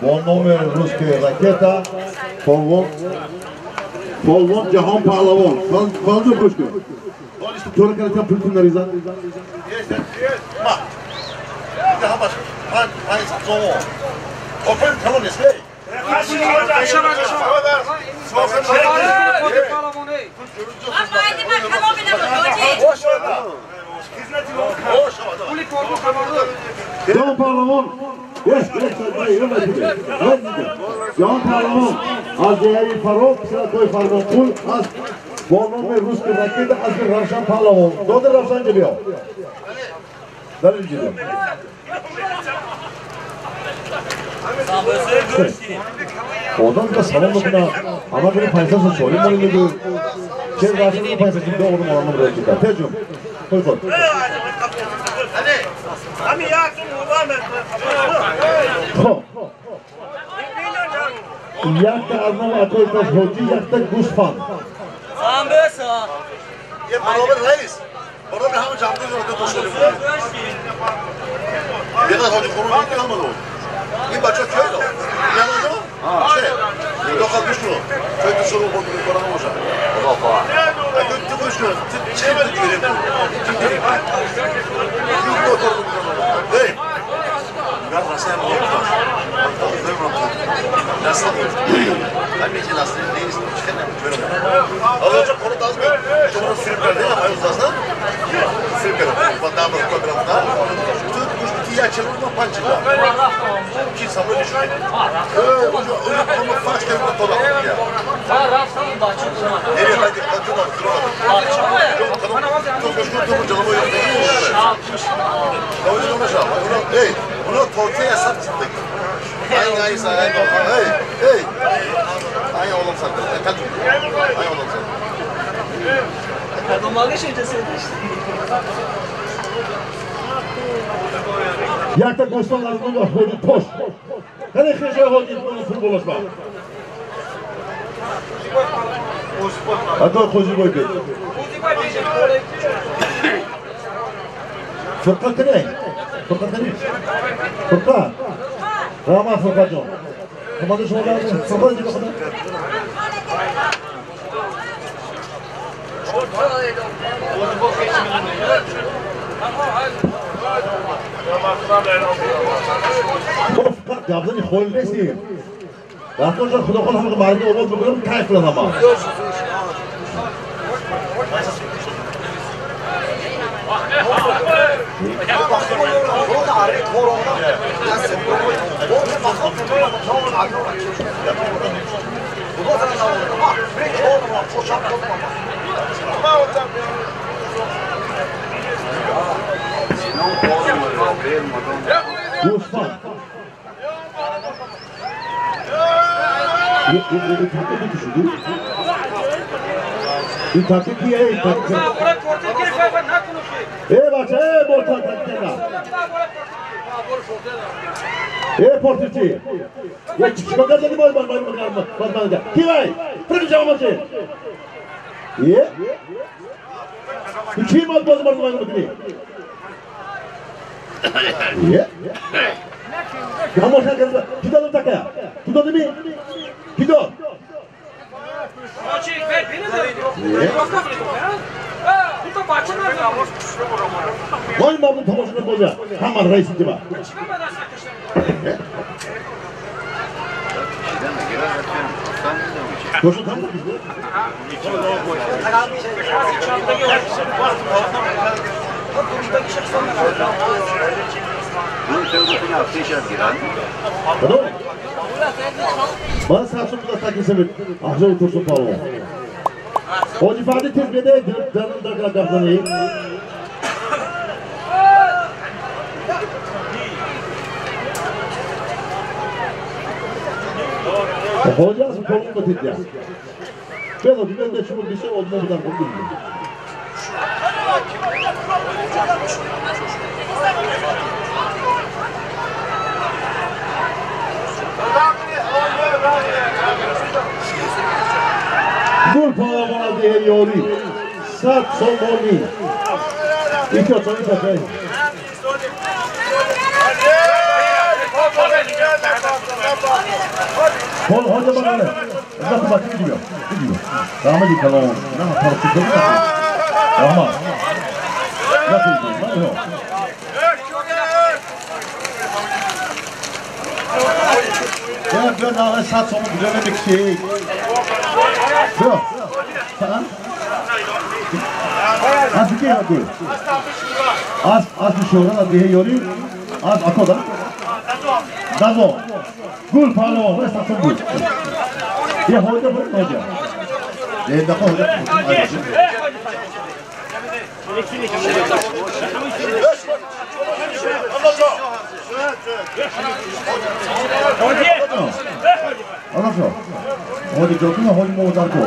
бо номер русский ракета полвон Ҷаҳон Паҳлавон. Фалонҷон гӯш кун. Тора кардан пултун наризад. Ма. ҳамаш 500 сомон. Офарин калон нест. Ҷаҳон Паҳлавон Ҷаҳон Паҳлавон аз деҳаи Фарох писаракҳои Фармонқул аз бо номи русский ракета аз Равшан Паҳлавон. Доди Равшан ҷа биё. Дар инҷа биё. Одам ка салом мекунад, ама гири 500 соли моли мегӯ. Чер Равшан 500 ду одам оламон ракета. Теҷум. Хой хой. Хоб. Якта аз номи акои Тош Ҳоҷӣ, якта гӯсфанд. یه برابر رئیس برابر همه جمعه رو دو تا شده بود. یه قدر حاجی خروج می‌کنه همه رو. این بچه کیه داد؟ نه نه چه؟ داخل گوش کن. چه تو شروع بود کنم باشه. بابا. اگه تو گوش کن. چه باید گیریم؟ چی گیریم؟ هی. من راستی هم نمی‌دونم. من می‌گم اصلا نیست. چه نمی‌دونم. آقا چه کار داز می؟ شما فیلم کردی؟ آیا دازن؟ فیلم کردم. من دام رو کردم. تو گوش کی یا چه رو پنج تا. کی سامرو نشون. اونجا اونجا کم فاش کردم تو دادم. رفتم بچه نری هادی هادی تو گوش کن تو جلو یاد بگیر. ای اونا tortaya hesap çıktık. Ay ay say ay hey hey. Ay oğlum sen. Ay oğlum sen. Якта гӯсфанд аз номи Ҳоҷи Тош. Хеле хешои Ҳоҷи пул болошба. Акои Қозибой бед. Фурқа кунед. Фурқа кунед. Фурқа. Раҳмат Фурқаҷон. Омада шумо фурқа ҷиба худо. Мо фақат гапзани холӣ нестем. Рафтор шуд худо хоҳад ҳама мардум обод бикунам кайф кунад ҳама. Гӯсфанд. این تاکه کیه؟ این تاکه ای بچه ای بورتا تاکه نه ای پورتیچی یه چیکار کردی باز باز باز باز باز کی وای فرق جواب چه یه تو چی باز باز باز باز میکنی یه تماشا کرد کی دادم تاکه تو دادی کی داد وای مردم تماشا بازه همه رئیس دیوا Koşun tam da bizde. Ман сарсум буда такисимит. Афзал Турсун палвон. Ҳоҷи Фарди тез беде дарун дар гапзанӣ. Ҳоҷи аз палвон ба тидя. Бедо бибен шумо бисёр одмо будан хуб дидем. Гул палвон аз деҳаи Ёрӣ. 100 сомонӣ. Эҳтиёт шавед бачаҳо. Ҳол ҳоҷа багале. Заху бача видио. Видио. Раҳмати калон. На парчи Раҳмат. Заху видио. Я бё на 100 сомон куҷо намекушӣ? Бё. Аз ки гул? Аз аз шӯра аз деҳаи Ёрӣ, аз Акода. Дазо. Гул палвон, ва 100 сом гул. Е ҳоҷа бо ҳоҷа. Е дахо ҳоҷа. Алафо. Ҳоҷи ҷотун ҳоҷи мо дар кор.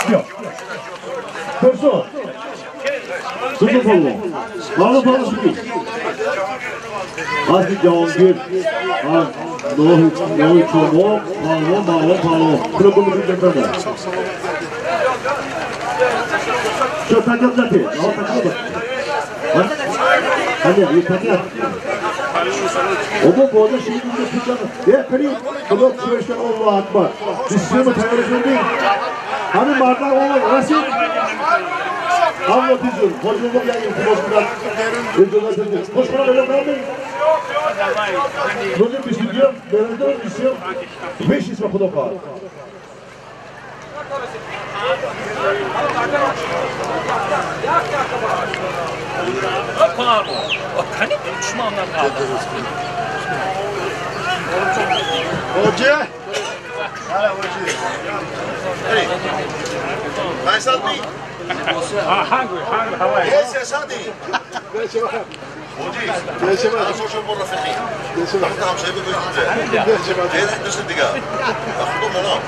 Бیا. Dursun. Dursun پهلوان. مردم پهلوان شدی. از جهانگیر از ناهی چوما پهلوان پهلوان پهلوان. پلو گل می‌کنی جنده. چه تکیه زدی؟ نه تکیه. هنی یه تکیه. Obo boğazı şeyi tutacağım. Ya kari, Allah çöşten Allahu Akbar. Biz mi tayar ettik? Hani marda o rasim. Allah tüzür. Hocam ya iltimasından. İltimasından. Koş bana öyle kalmayın. Rozi pişiriyor, berender pişiriyor. 5 ismi Xudo kar. Hoca. Hala hoca. Hey. Nice. Hungry, hungry, how are you? Yes, yes, Hadi. Hoca. Social مرافقين. احنا مش هيبقوا يجوا. دوس الدقاء. اخذوا منام.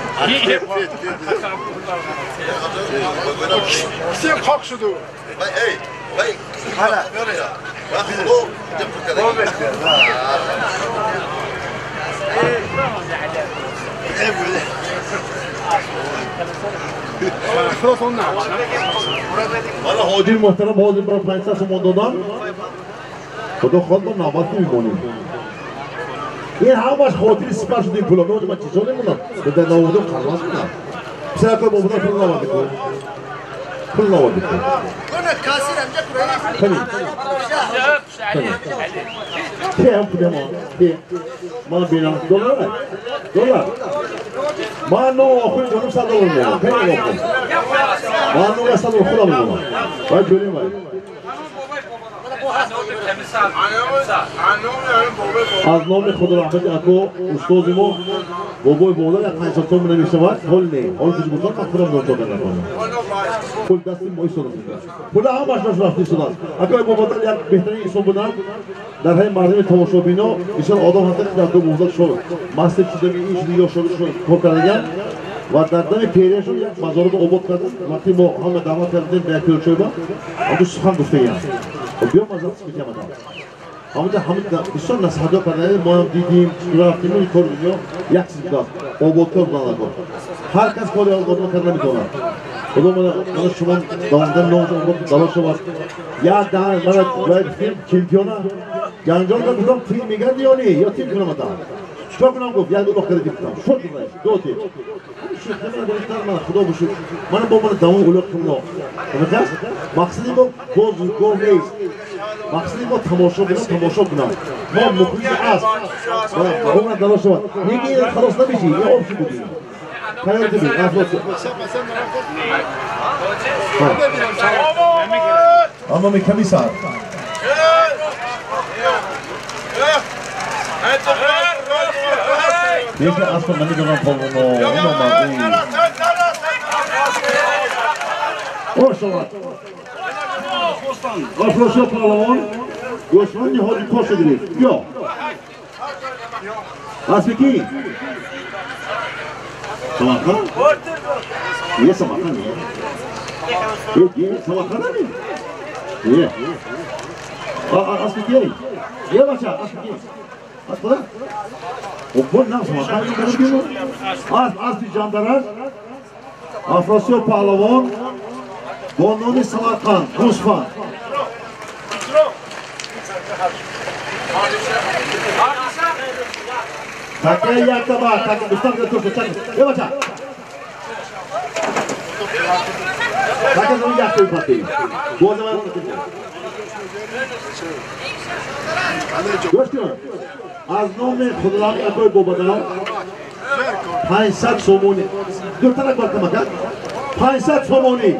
سيب حق شدو. اي اي هلا. اخذوا والا حاجی محترم حاضر برای 500 سومان دادن. خدا خواهد ما نامت نمیمونیم. این همش خاطری سپر شد این پولا. من چیزا نمونم. به در ناوردم خلاص بودم. پسر کار با بودم پول نامت کن. پول نامت کن. خیلی. خیلی. هم پول ما. من بینم. دلار. دلار. من نو آخوی جانم 100 دلار میدم. خیلی نگاه کن. من نو 100 دلار خودم میدم. باید جوری باید. از نام خدا رحمت اکو استاد ما بابای بالا یک 500 تومن نمیشود حال نه حال کجا گفتم من خودم ناچار نکنم پول دست ما ایستاده پول همش رفته ایستاده است. اکو بابا یک بهترین انسان بودن در های مردم تماشابینا ایشان آدم هستند در دو موضوع شد مست شده این شده یا شده کار کردن و در دم پیرشون یک مزارات آباد کردن. وقتی ما همه دعوت کردیم به یک پیرچوبه اون سخن گفته ایم بیا مزارات میگم همونجا همون بسیار نصیحت‌ها کردن. ما هم دیدیم رفتیم این کار دنیا یک چیز بود آبادکار بودن. هر کس کاری آباد کرده نمیتواند. خدا من شما دوامدن نامش آباد دلا شود. یک دهن من جای گفتیم چمپیونا جنجال کرد گفتم تیم میگرد یا نه یا تیم کنم تا چیکار کنم گفت یک دو تا خرید گفتم شد دو تیم شد من خدا بشکر من با من دوام اولاق کنم. مقصدی ما بازیکن نیست. مقصدی ما تماشا بودن تماشا کنم. ما مخلص است. عمر دلا شود. میگی خلاص نمیشی یه آب شد بودی. خیلی دیگه افراد. اما میکمی سر. یکی اصلا نمیدونم پالوانا اون آمده. شود. افراسیاب پهلوان گوسفند حاجی کاش گرفت. بیا. اسب کی؟ سمرقند؟ یه سمرقند یه سمرقند نی؟ یه اسب کی؟ یه بچه اسب کی؟ اسب کدام؟ خب نه سمرقند اسب اسب جانداران افراسیاب پهلوان با نام سمرقند گوسفند. تکه یک تبا تکه دوستان که تو تکه یه بچه تکه زمین یک تایی پاتی باز من گوش کن از نام خداوند اکوی بابادار 500 سومونی دو تا نکار کمک 500 سومونی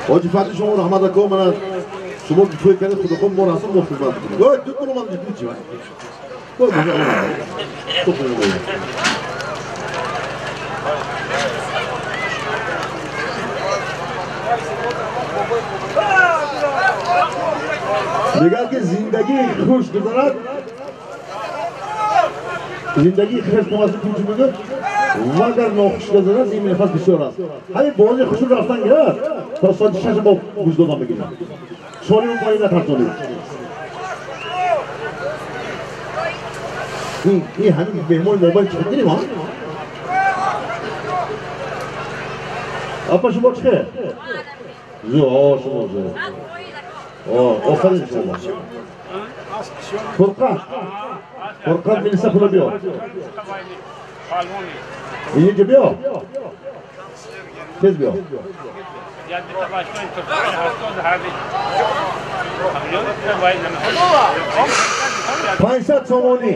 حاجی فتحی شما رحمت اکو من Шумо той кардед худохоҳ мо ҳастем мо хизмат мекунем. Ой, ду баромад мекунӣ чи вай? Ой, мегӯяд ки зиндагии хуш гузарад, зиндагии хуш пулчи мегӯяд, ва агар нохуш гузарад, ин нафас бисёр аст. Ҳамин бозии хушро рафтан гирад, то соати 6 мо гӯш додан мегирем. Солимон поин натарсонед. Ин ҳамин меҳмони мобайн чӣ дидем, ҳа? Апа шумо чӣ хел? Зо, шумо зо. Офарин шумо. Фурқат. Фурқат милиса пула биё. Инҷа биё. Тез биё. 500 сомонӣ.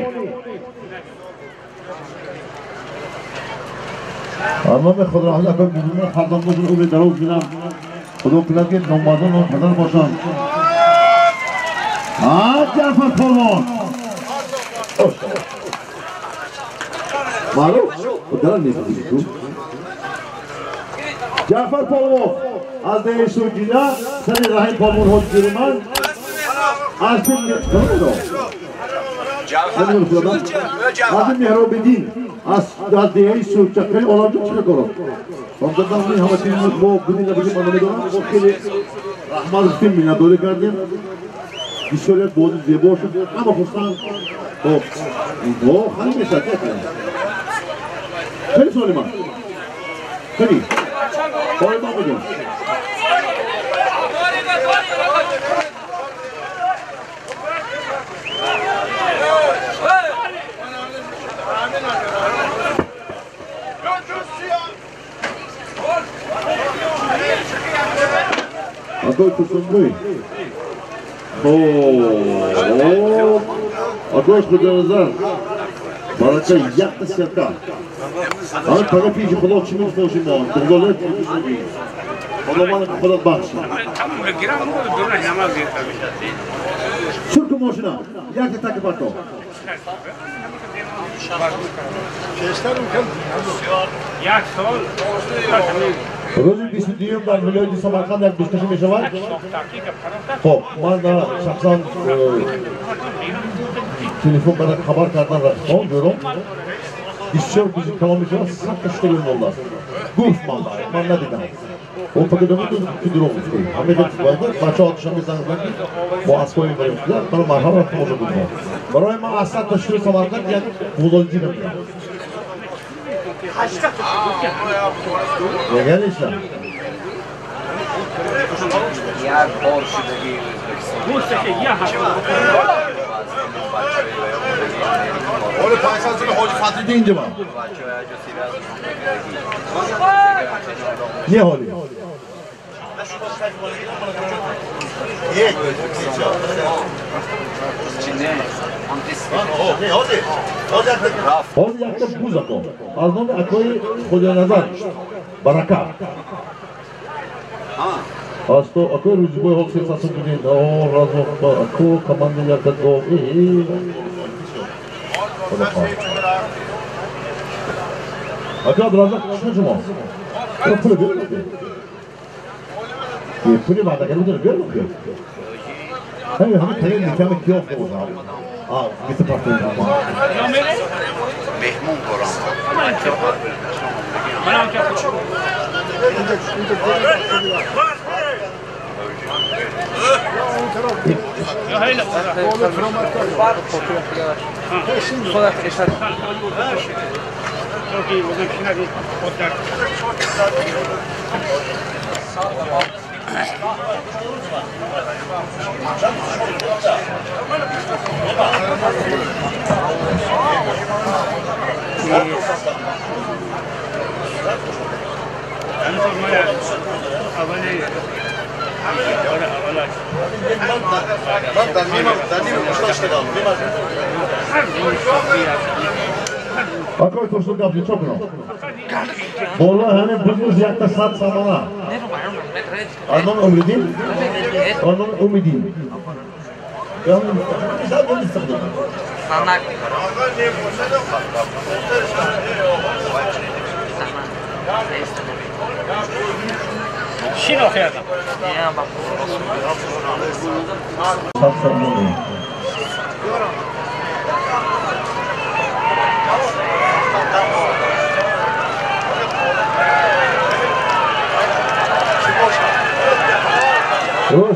Аммо худо раҳмат акой бузургон фарзанд бошанд, умри дароз бинам. Худо кунад ки номбардон номпадар бошанд. Ҷаъфар полвон. Маъруф? Дарам нест ту. Ҷаъфар полвон аз деҳаи Сурҷина сари раҳим полвон ҳоҷири ман аз аз Меҳробиддин аз деҳаи Сурча хеле оламҷон чӣ корад? Ҳамзадам ҳама чиз мо будем набудем ман намедонам. Мо хеле раҳмат гуфтем, миннатдорӣ кардем. Бисёр як бозӣ зебо шуд, ҳама хурсанд. Хоб, хеле мешавад. Хеле солима. Хеле. Ҳоли мо мегӯем. Акой Турсунбой. Акой Худоназар. Барака якта сята. Ана пага пеши Худо чӣ мегуфтоши мо? Дурдолат Худо ман Худо бахши. Сурку мошина. Якта таки парто. Рӯзи 22 дар вилояти Самарқанд як бузкашӣ мешавад. Хоб, ман шахсан телефон карда хабар кардан рафтам ҷӯром. Бисёр бузи калон мешавад, садта шутур мондааст. Гуфт ман надидам. Он фақат ки дурӯғ гуфтӣ. Ҳамеша бачаҳо душанбе занг заданд ки мо аспҳо мебарем. Ман марҳабо тамошо кунам. Барои ман аз садта шутури Самарқанд як бузолҷӣ мебарам. Конечно. Як бор шудагӣ Ӯзбекистон. Оли 500 сомон ҳоҷи Фатриддин инҷа ман. Не ҳоли. Ҳозир якта буз ако. Аз номи акои Худоназар Барака. Аз то акои Рӯзибой ҳол 300 сом будин. О, разо ако команда якта гов. Ака Абдураззақ чӣ шумо? Пули бер. Пули ваъдагар будин бер. Ҳамин ҳама таги никами киёф бозам. Бита партои меҳмон дорам. من در نیم اشتغال. Акой турсун гап чӣ кунам? Боло ҳамин буз якта 100 сомона. Аз номи Умриддин? Аз номи Умиддин. Сад сомона.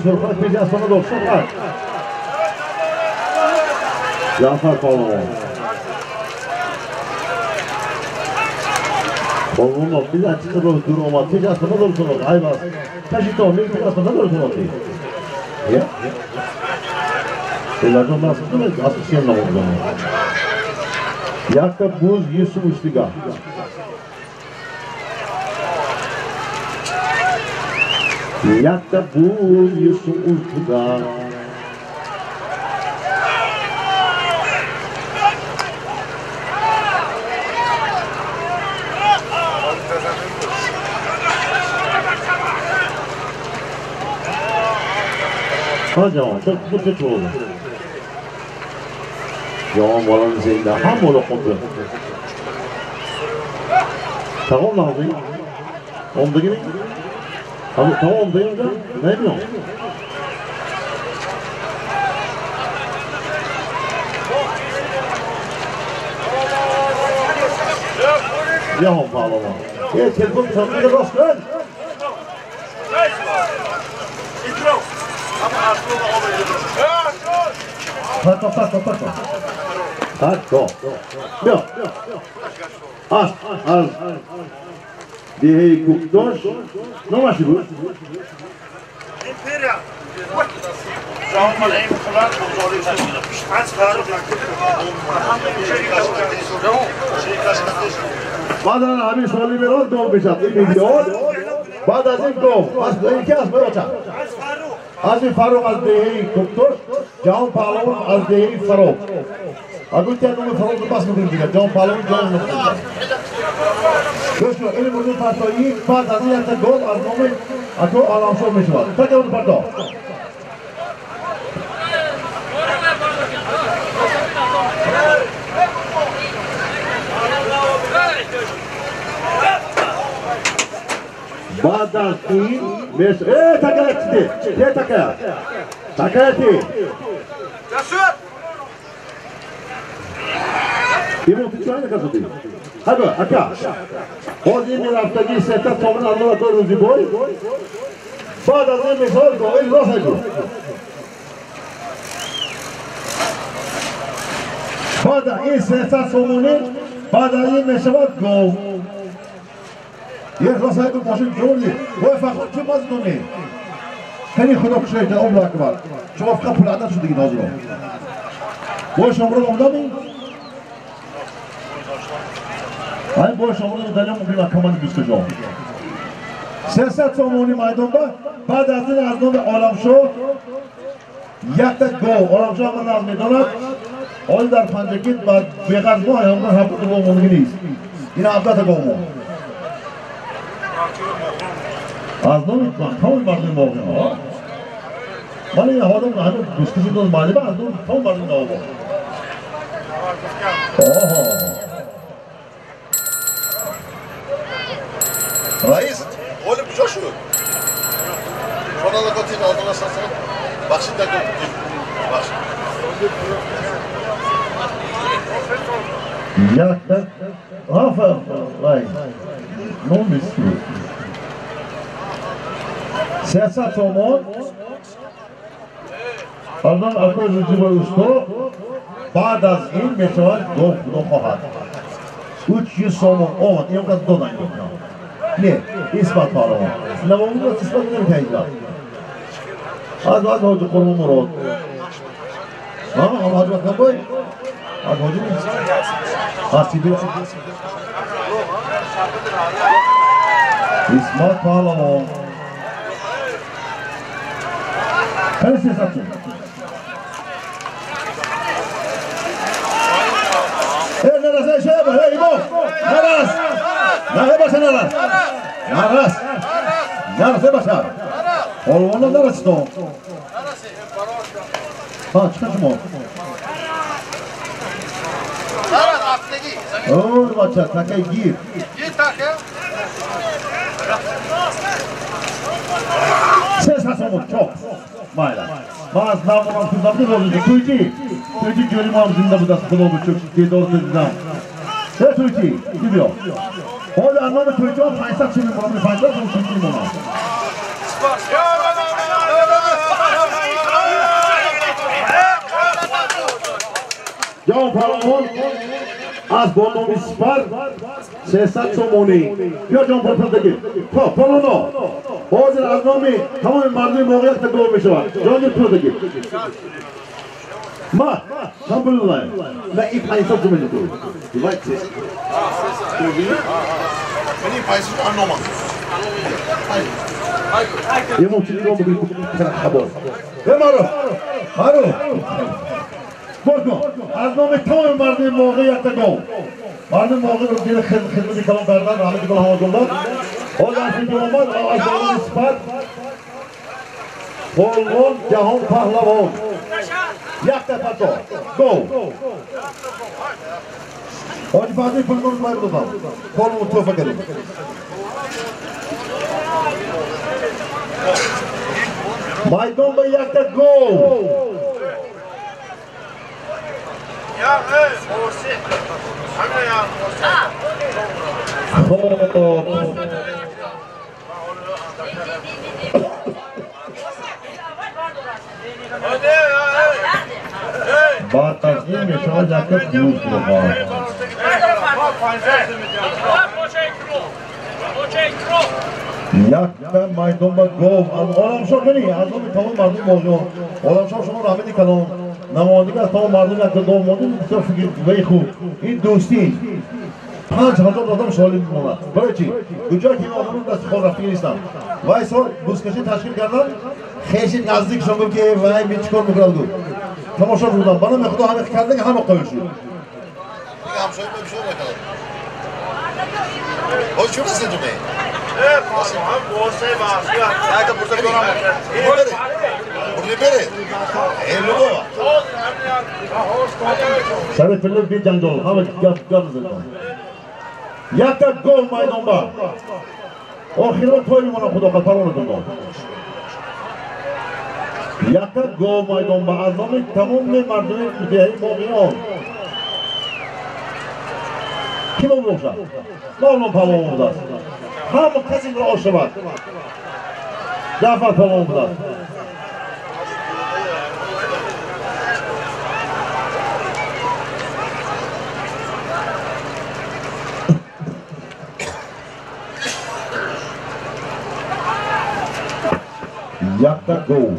Сурхак пеш аз сона дошт. Сурхак. Ҷаъфар паҳлавон. Паҳлавон биз аз чӣ қадр дур омад. Пеш аз сона дошт сурхак. Айб аст. Таши то мег пеш аз сона дошт сурхак. Я? Элаҷон ман аз сен намондам. Якта буз Юсуф уштига. Якта буз Юсуф уштига. Ҳа ҷавон, чӣ чӯ? Ҷавон болон зинда ҳам боло хонда. Тамом нағзи? Омдагими? Тамом омдагими? Намедонам. Ҷаҳон паҳлавон. Э телефон сандига рост кун. Тако, тако, тако. Тако. Биё. Аз деҳаи Кӯкдош номаш чӣ буд? Баъдан ҳамин соли мерод гов мешавад. Ин миллион баъд аз ин гов. Аз ин ки аст бача? Аз ин Фаррух аз деҳаи Кӯкдош, Ҷаҳон паҳлавон аз деҳаи Фароб. Агар тя номи Фароб бас мекунем дигар. Ҷаҳон паҳлавон ҷаҳон мекунем. Гӯш кун, ин мурди партоӣ баъд аз ин якта гов аз номи ако Аламшоҳ мешавад. Така мурди парто. Баъд аз ин такая ти, те такая. Такая ти. Имон, ти чӣ накардӣ? Ҳаго, ака. Ҳозир мерафтагӣ сета сомон аз номи акои Рӯзибой. Баъд аз ин мешавад гов, ин рост нагӯ. Баъд аз ин 300 сомонӣ, баъд аз ин мешавад гов. Як рост нагӯ, мошин ҷурди. Вой фақат чӣ мазмунӣ? Хеле худо кушоида, Аллоҳу акбар. Шумо фақат пул адад шудагӣ ҳозиро. Бо шомрод омадамӣ? Ай бо шомрод далям мумкин команди бузкашо. 300 сомонӣ майдон ба, баъд аз ин аз номи Оламшоҳ якта гов. Оламшоҳ ҳама наз медонад. Ҳол дар Панҷакент ба беғарз мо ҳамон 70 гов мондагӣ нест. Ин 17 та гов мо. Аз номи тамоми мардуми моғиҳо. Ман ин ҳодам ҳанӯз бузкаши доз маълима аз номи тамоми мардуми Навобод. Оҳо. Раис, ғолиб куҷо шуд? Шонала котин алдона сасан. Бахшид да бахшид. Якта ҳафа вай. Номи чӣ? 300 сомон. Аз номи акои Рӯзибой усто баъд аз ин мешавад гов, худо хоҳад. 300 сомон омад, ин қадр додан гуфтам. Не, Исмат паҳлавон. Навомин Исмат наметавонад. Аз ҳоҷи Қурбон Мурод. Ҳа, ҳоҷи Ватанбой? Аз ҳоҷи аз Сибир. Исмат паҳлавон. Хеле 300 сом. Э, нарасай шаба. Эй, имом! Нарас! На, баша, нарас! Нарас! Нарас, баша! Полвонно нараситон. Ҳа, чӣ кар шумо? Ой, бача, такай гир. Се сомон, чоп. Майла. Ман аз навонам худам розӣ. Туйчи? Туйчи ҷони ман зинда будааст, худо бишукр, дидор дидам. Э, туйчи, ки биё. Ҳоли аз номи туйчиҳо 500 сум мемонам, 500 сум туйчи мемонам. Ҷон паҳлавон аз бо номи Сипар 300 сомонӣ. Биё ҷон паҳлавон дагир. Хоб, паҳлавоно. Ҳозир аз номи тамоми мардуми моғият гов мешавад. Ҷон пул дагир. Ма, чанд пул додам? На ин 500 сомонӣ ту. Дивай 300. Ман ин 500 анома. Имом чӣ нигоҳ мекунӣ? Хабор. Э маро. Маро. Бошкун, аз номи тамоми мардуми моғият гов. Мардуми моғият дили хидмати калон кардан, раҳмати калон ҳамагон дод. Ҳозир аз фикр омад, аз номи Сипар Полвон Ҷаҳон Паҳлавон. Якта пато. Гов. Ҳоҷи Фазли пулмон бай додам. Полвон тӯҳфа кардем. Майдон ба якта гов. Хоб. Баъд аз ин мешавад якта плюс роҳа. Якта майдон ба гов. Оламшоҳ кунӣ, аз номи тамоми мардуми моғиён. Оламшоҳ шумо раҳмати калон. Намояндагӣ аз тамоми мардум якта гов мондед, бисёр фикри хуб. Ин дӯстӣ. 5000 одам солим мемонад. Барои чӣ? Куҷо ки ин одамон дасти хор рафтагӣ нестанд. Вай сол бузкашӣ ташкил кардан, хеши наздикшон гуфт ки вай ми чӣ кор мекунад гуфт. Тамошо будам. Ба номи Худо ҳама кардан ҳама қоил шуд. Ҳамсоя бишор накард. Ҳоҷ чӣ расид ту? Сари пилли би ҷанҷол, ҳама гап гап зада. Якта гов майдон ба. Охирон той мемонам худо хоҳад парвонатон дод. Якта гов майдон ба аз номи тамоми мардуми деҳаи моғиён. Кӣ бошад? Мавлон паҳлавон будааст. Ҳама кас инро ошавад. Ҷаъфар паҳлавон будааст. Якта гов.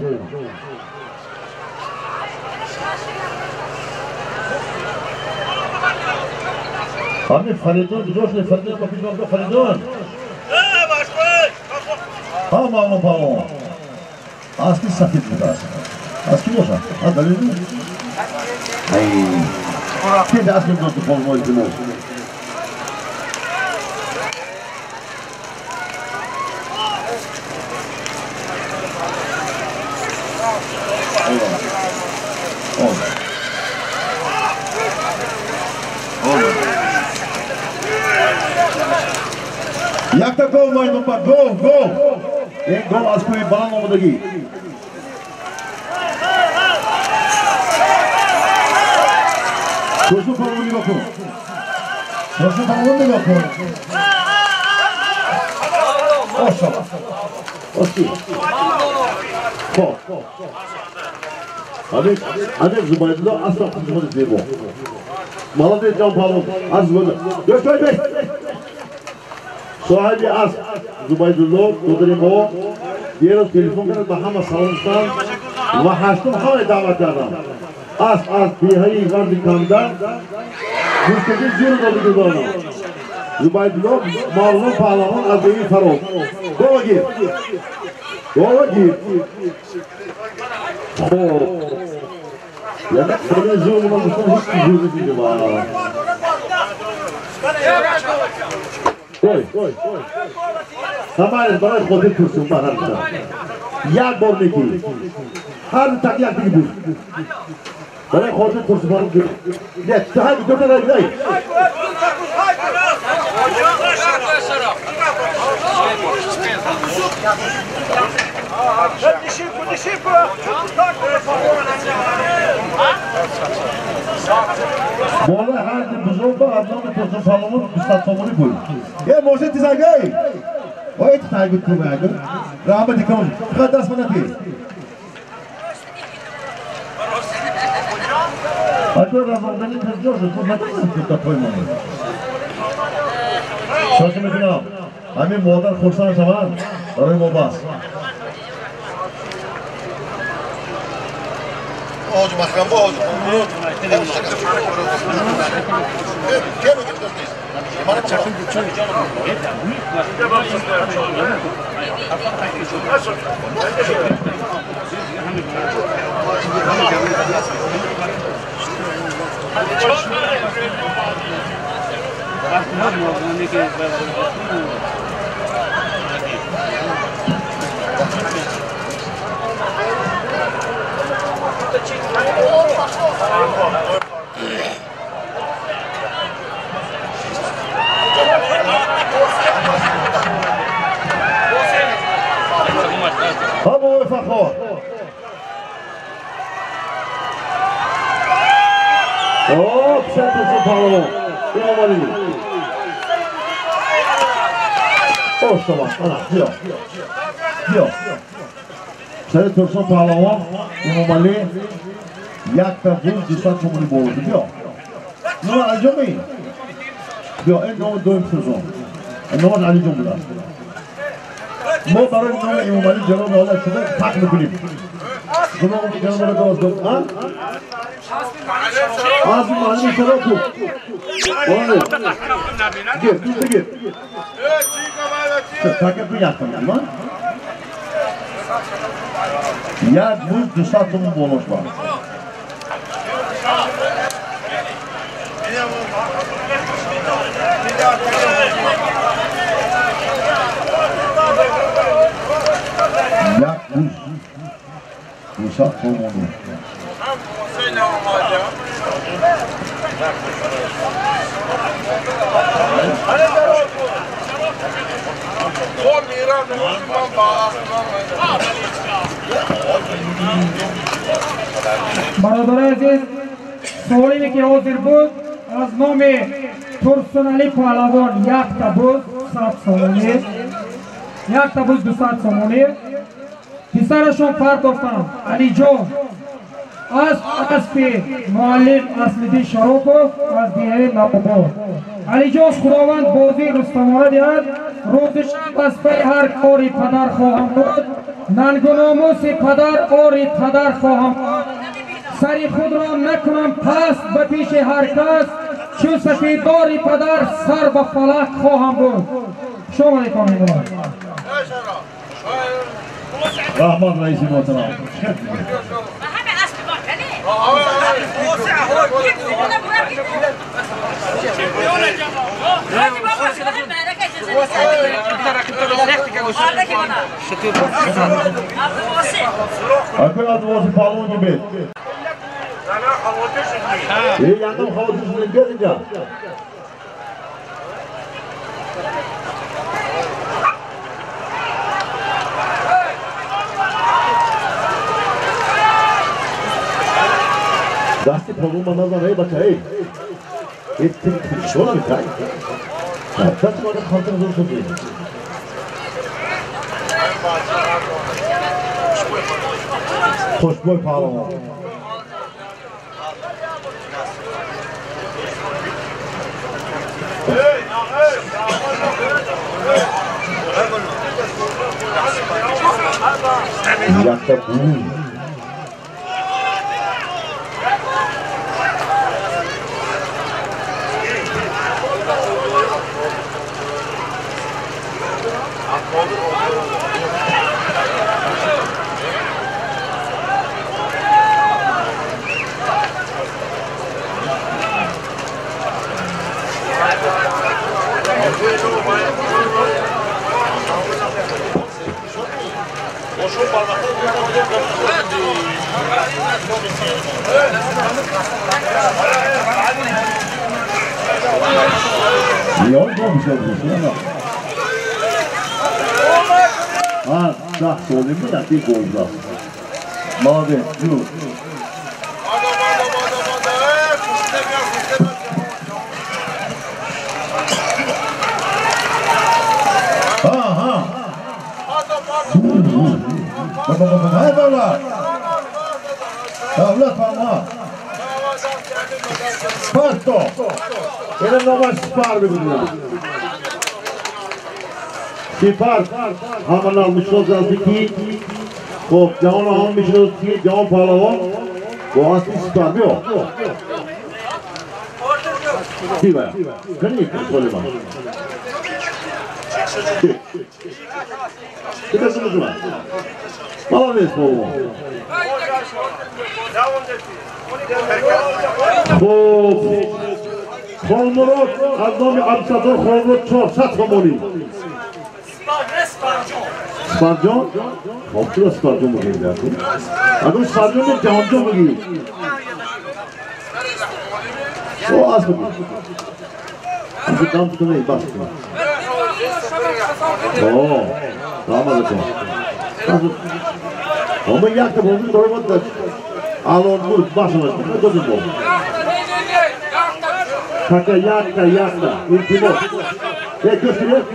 Ҳамин Фаридун куҷо шуд? Фаридун ба куҷо рафт? Фаридун. Ҳа, Мавлон паҳлавон. Аз ки сафед будааст? Аз ки бошад? Аз далел? Ай. Ки даст мебурд паҳлавон илтимос? Якта гов майдон ба гов, гов. Ин гов аз кӯҳи баланд омадагӣ. Хуршед паҳлавон нигоҳ кун. Хуршед паҳлавон нигоҳ кун. Ошава. Оши. Хоб. Ҳамин Зубайдулло асло хизмати зебо. Молодец ҷон паҳлавон. Аз Зубайдулло. Дӯстои бес. Соҳиби асп Зубайдулло додари мо дирӯз телефон кард, ба ҳама салом гуфтанд ва ҳаштум ҳамаи даъват кардам. Асп аз деҳаи Варди Канда гӯштаки зӯр додагӣ дорам. Зубайдулло Мавлон паҳлавон аз деҳаи Фароб. Гова гир. Гова гир. Хоб. Яъне хеле зӯр ман гуфтам, ҳеҷ ки зӯр надидам. Ой, ҳамааш барои хотир Турсун ба ҳар ду. Як бор некӣ. Ҳар ду так як диги буд. Барои хотир Турсун ба не, ҳар ду та рай. Болои ҳар ду бузург ба аз номи Турсун паҳлавон 200 сомонӣ буд. Е, мошин тизагай. Ой, тайгут кумагу. Раҳмати кун. Фақат даст манати. Агар разондани тезҷо шуд, хуб натавонам ки поймонад. Чӣ мекунам? Ҳамин модар хурсанд шавад, барои мо бас. Hoca başkan bu hoca. Vamos, Fafó. О, Петр Павлов. Имомали. О, шумо, ана, биё. Биё. Сари Турсун Паҳлавон, Имомали, якта буз 200 сомонӣ боло. Биё. Ну, Алиҷон ми? Биё, ин номи дуюм Турсун. Номаш Алиҷон будааст. Мо барои номи Имомали ҷаноби олӣ шуда фахр мекунем. Гуноҳи ҷаноби олӣ дорост. А? Аз муаллими шароку. Боло. Гир, дуста гир. Така ту якта ман. Як буз 200 сомон болош бар. Як буз 200 сомон. Бародарони азиз, саволе ки ҳозир буд аз номи Турсуналӣ Паҳлавон якта буз 100 сомонӣ, якта буз 200 сомонӣ. Писарашон партофтанд Алиҷон аз аспи муаллим Аслиддин Шаропов аз деҳаи Навобод. Алиҷон, Худованд бозии рустамона диҳад. Рӯзи шаб аз паи ҳар кори падар хоҳам буд. Нангу номуси падар ори падар хоҳам буд. Сари худро накунам паст ба пеши ҳар кас, чу сафеддори падар сар ба фалак хоҳам буд. Шумо алайкум. Раҳмат раиси муҳтарам. Акун Абдувосӣ паҳлавон ҷибед. Яндам хавотир шудем, биёд инҷа. Дасти паҳлавон назан, эй бача, эй. Эй, чӣ мекай? Дасти мана халтар зур шуд. Хушбӯй паҳлавон. Якта буз. Yok olmuş. Ha, 10 солими яки гол. Молодец, ю. Ага. Fatto! Era nova spar бигӯям. Сипар ҳамана мешиносад ки хуб ҷавон ҳам мешиносад ки ҷавон паҳлавон бо аспи сипар биё. Тива. Кани Сулейман. Кида сумужма. Молодец, паҳлавон. Хуб Холмурод аз номи Абдусаттор Холмурод 400 сомонӣ. Спарҷон? Хоб чиро Спарҷон бигӯем дякун? Агар Спарҷон не Ҷаҳонҷон бигӯӣ. О асп бигӯ. Асп дам ту не бас кун. О, салом алейкум. Ама якта бозӣ дорем бад. Алон буд башамаш додем бо. Така якта якта илтимос. Э гӯш кунед.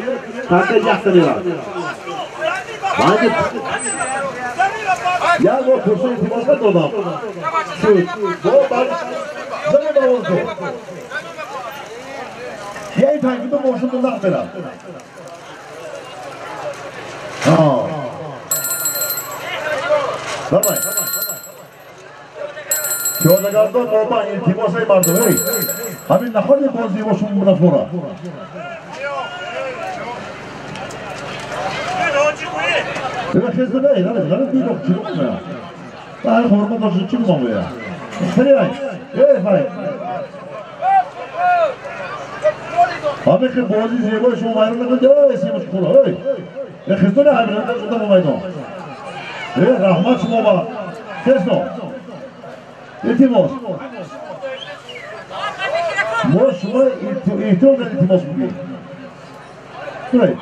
Така якта меравад. Баъди як бор курсо илтимос надодам. Шуд. Бо баъд замин бавон ту. Яй панҷ мошинро нақд меравад. Давай. Пиёдагардон моба илтимосаи мардум. Эй, ҳамин нахоҳед бозӣ бо шумо нафора. Ина хезу не, ина ина биро чӣ мекунад? Баъд ҳурмат дошт чӣ мегӯяд? Хеле эй вай. ҳамин ки бозӣ зебои шумо вайрон накунед, эй симуш хӯра, эй. Хезу не ҳамин шуда бо майдон. Эй, раҳмат шумо ба. Хезно. Илтимос. Мо шумо эҳтиром дар илтимос бигӯем. Кунед.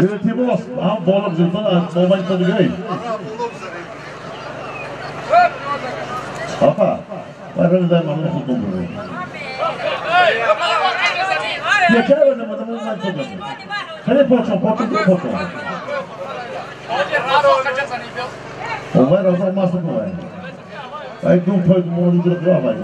Илтимос, ҳам боло бизанед, аз мобайн то дигар. Апа, вай дай мардум худтон буред. Якара намадам ман худам. Хеле почон, почон, почон. Вай разо масу кунай. Вай ду пой ду моди дро вай.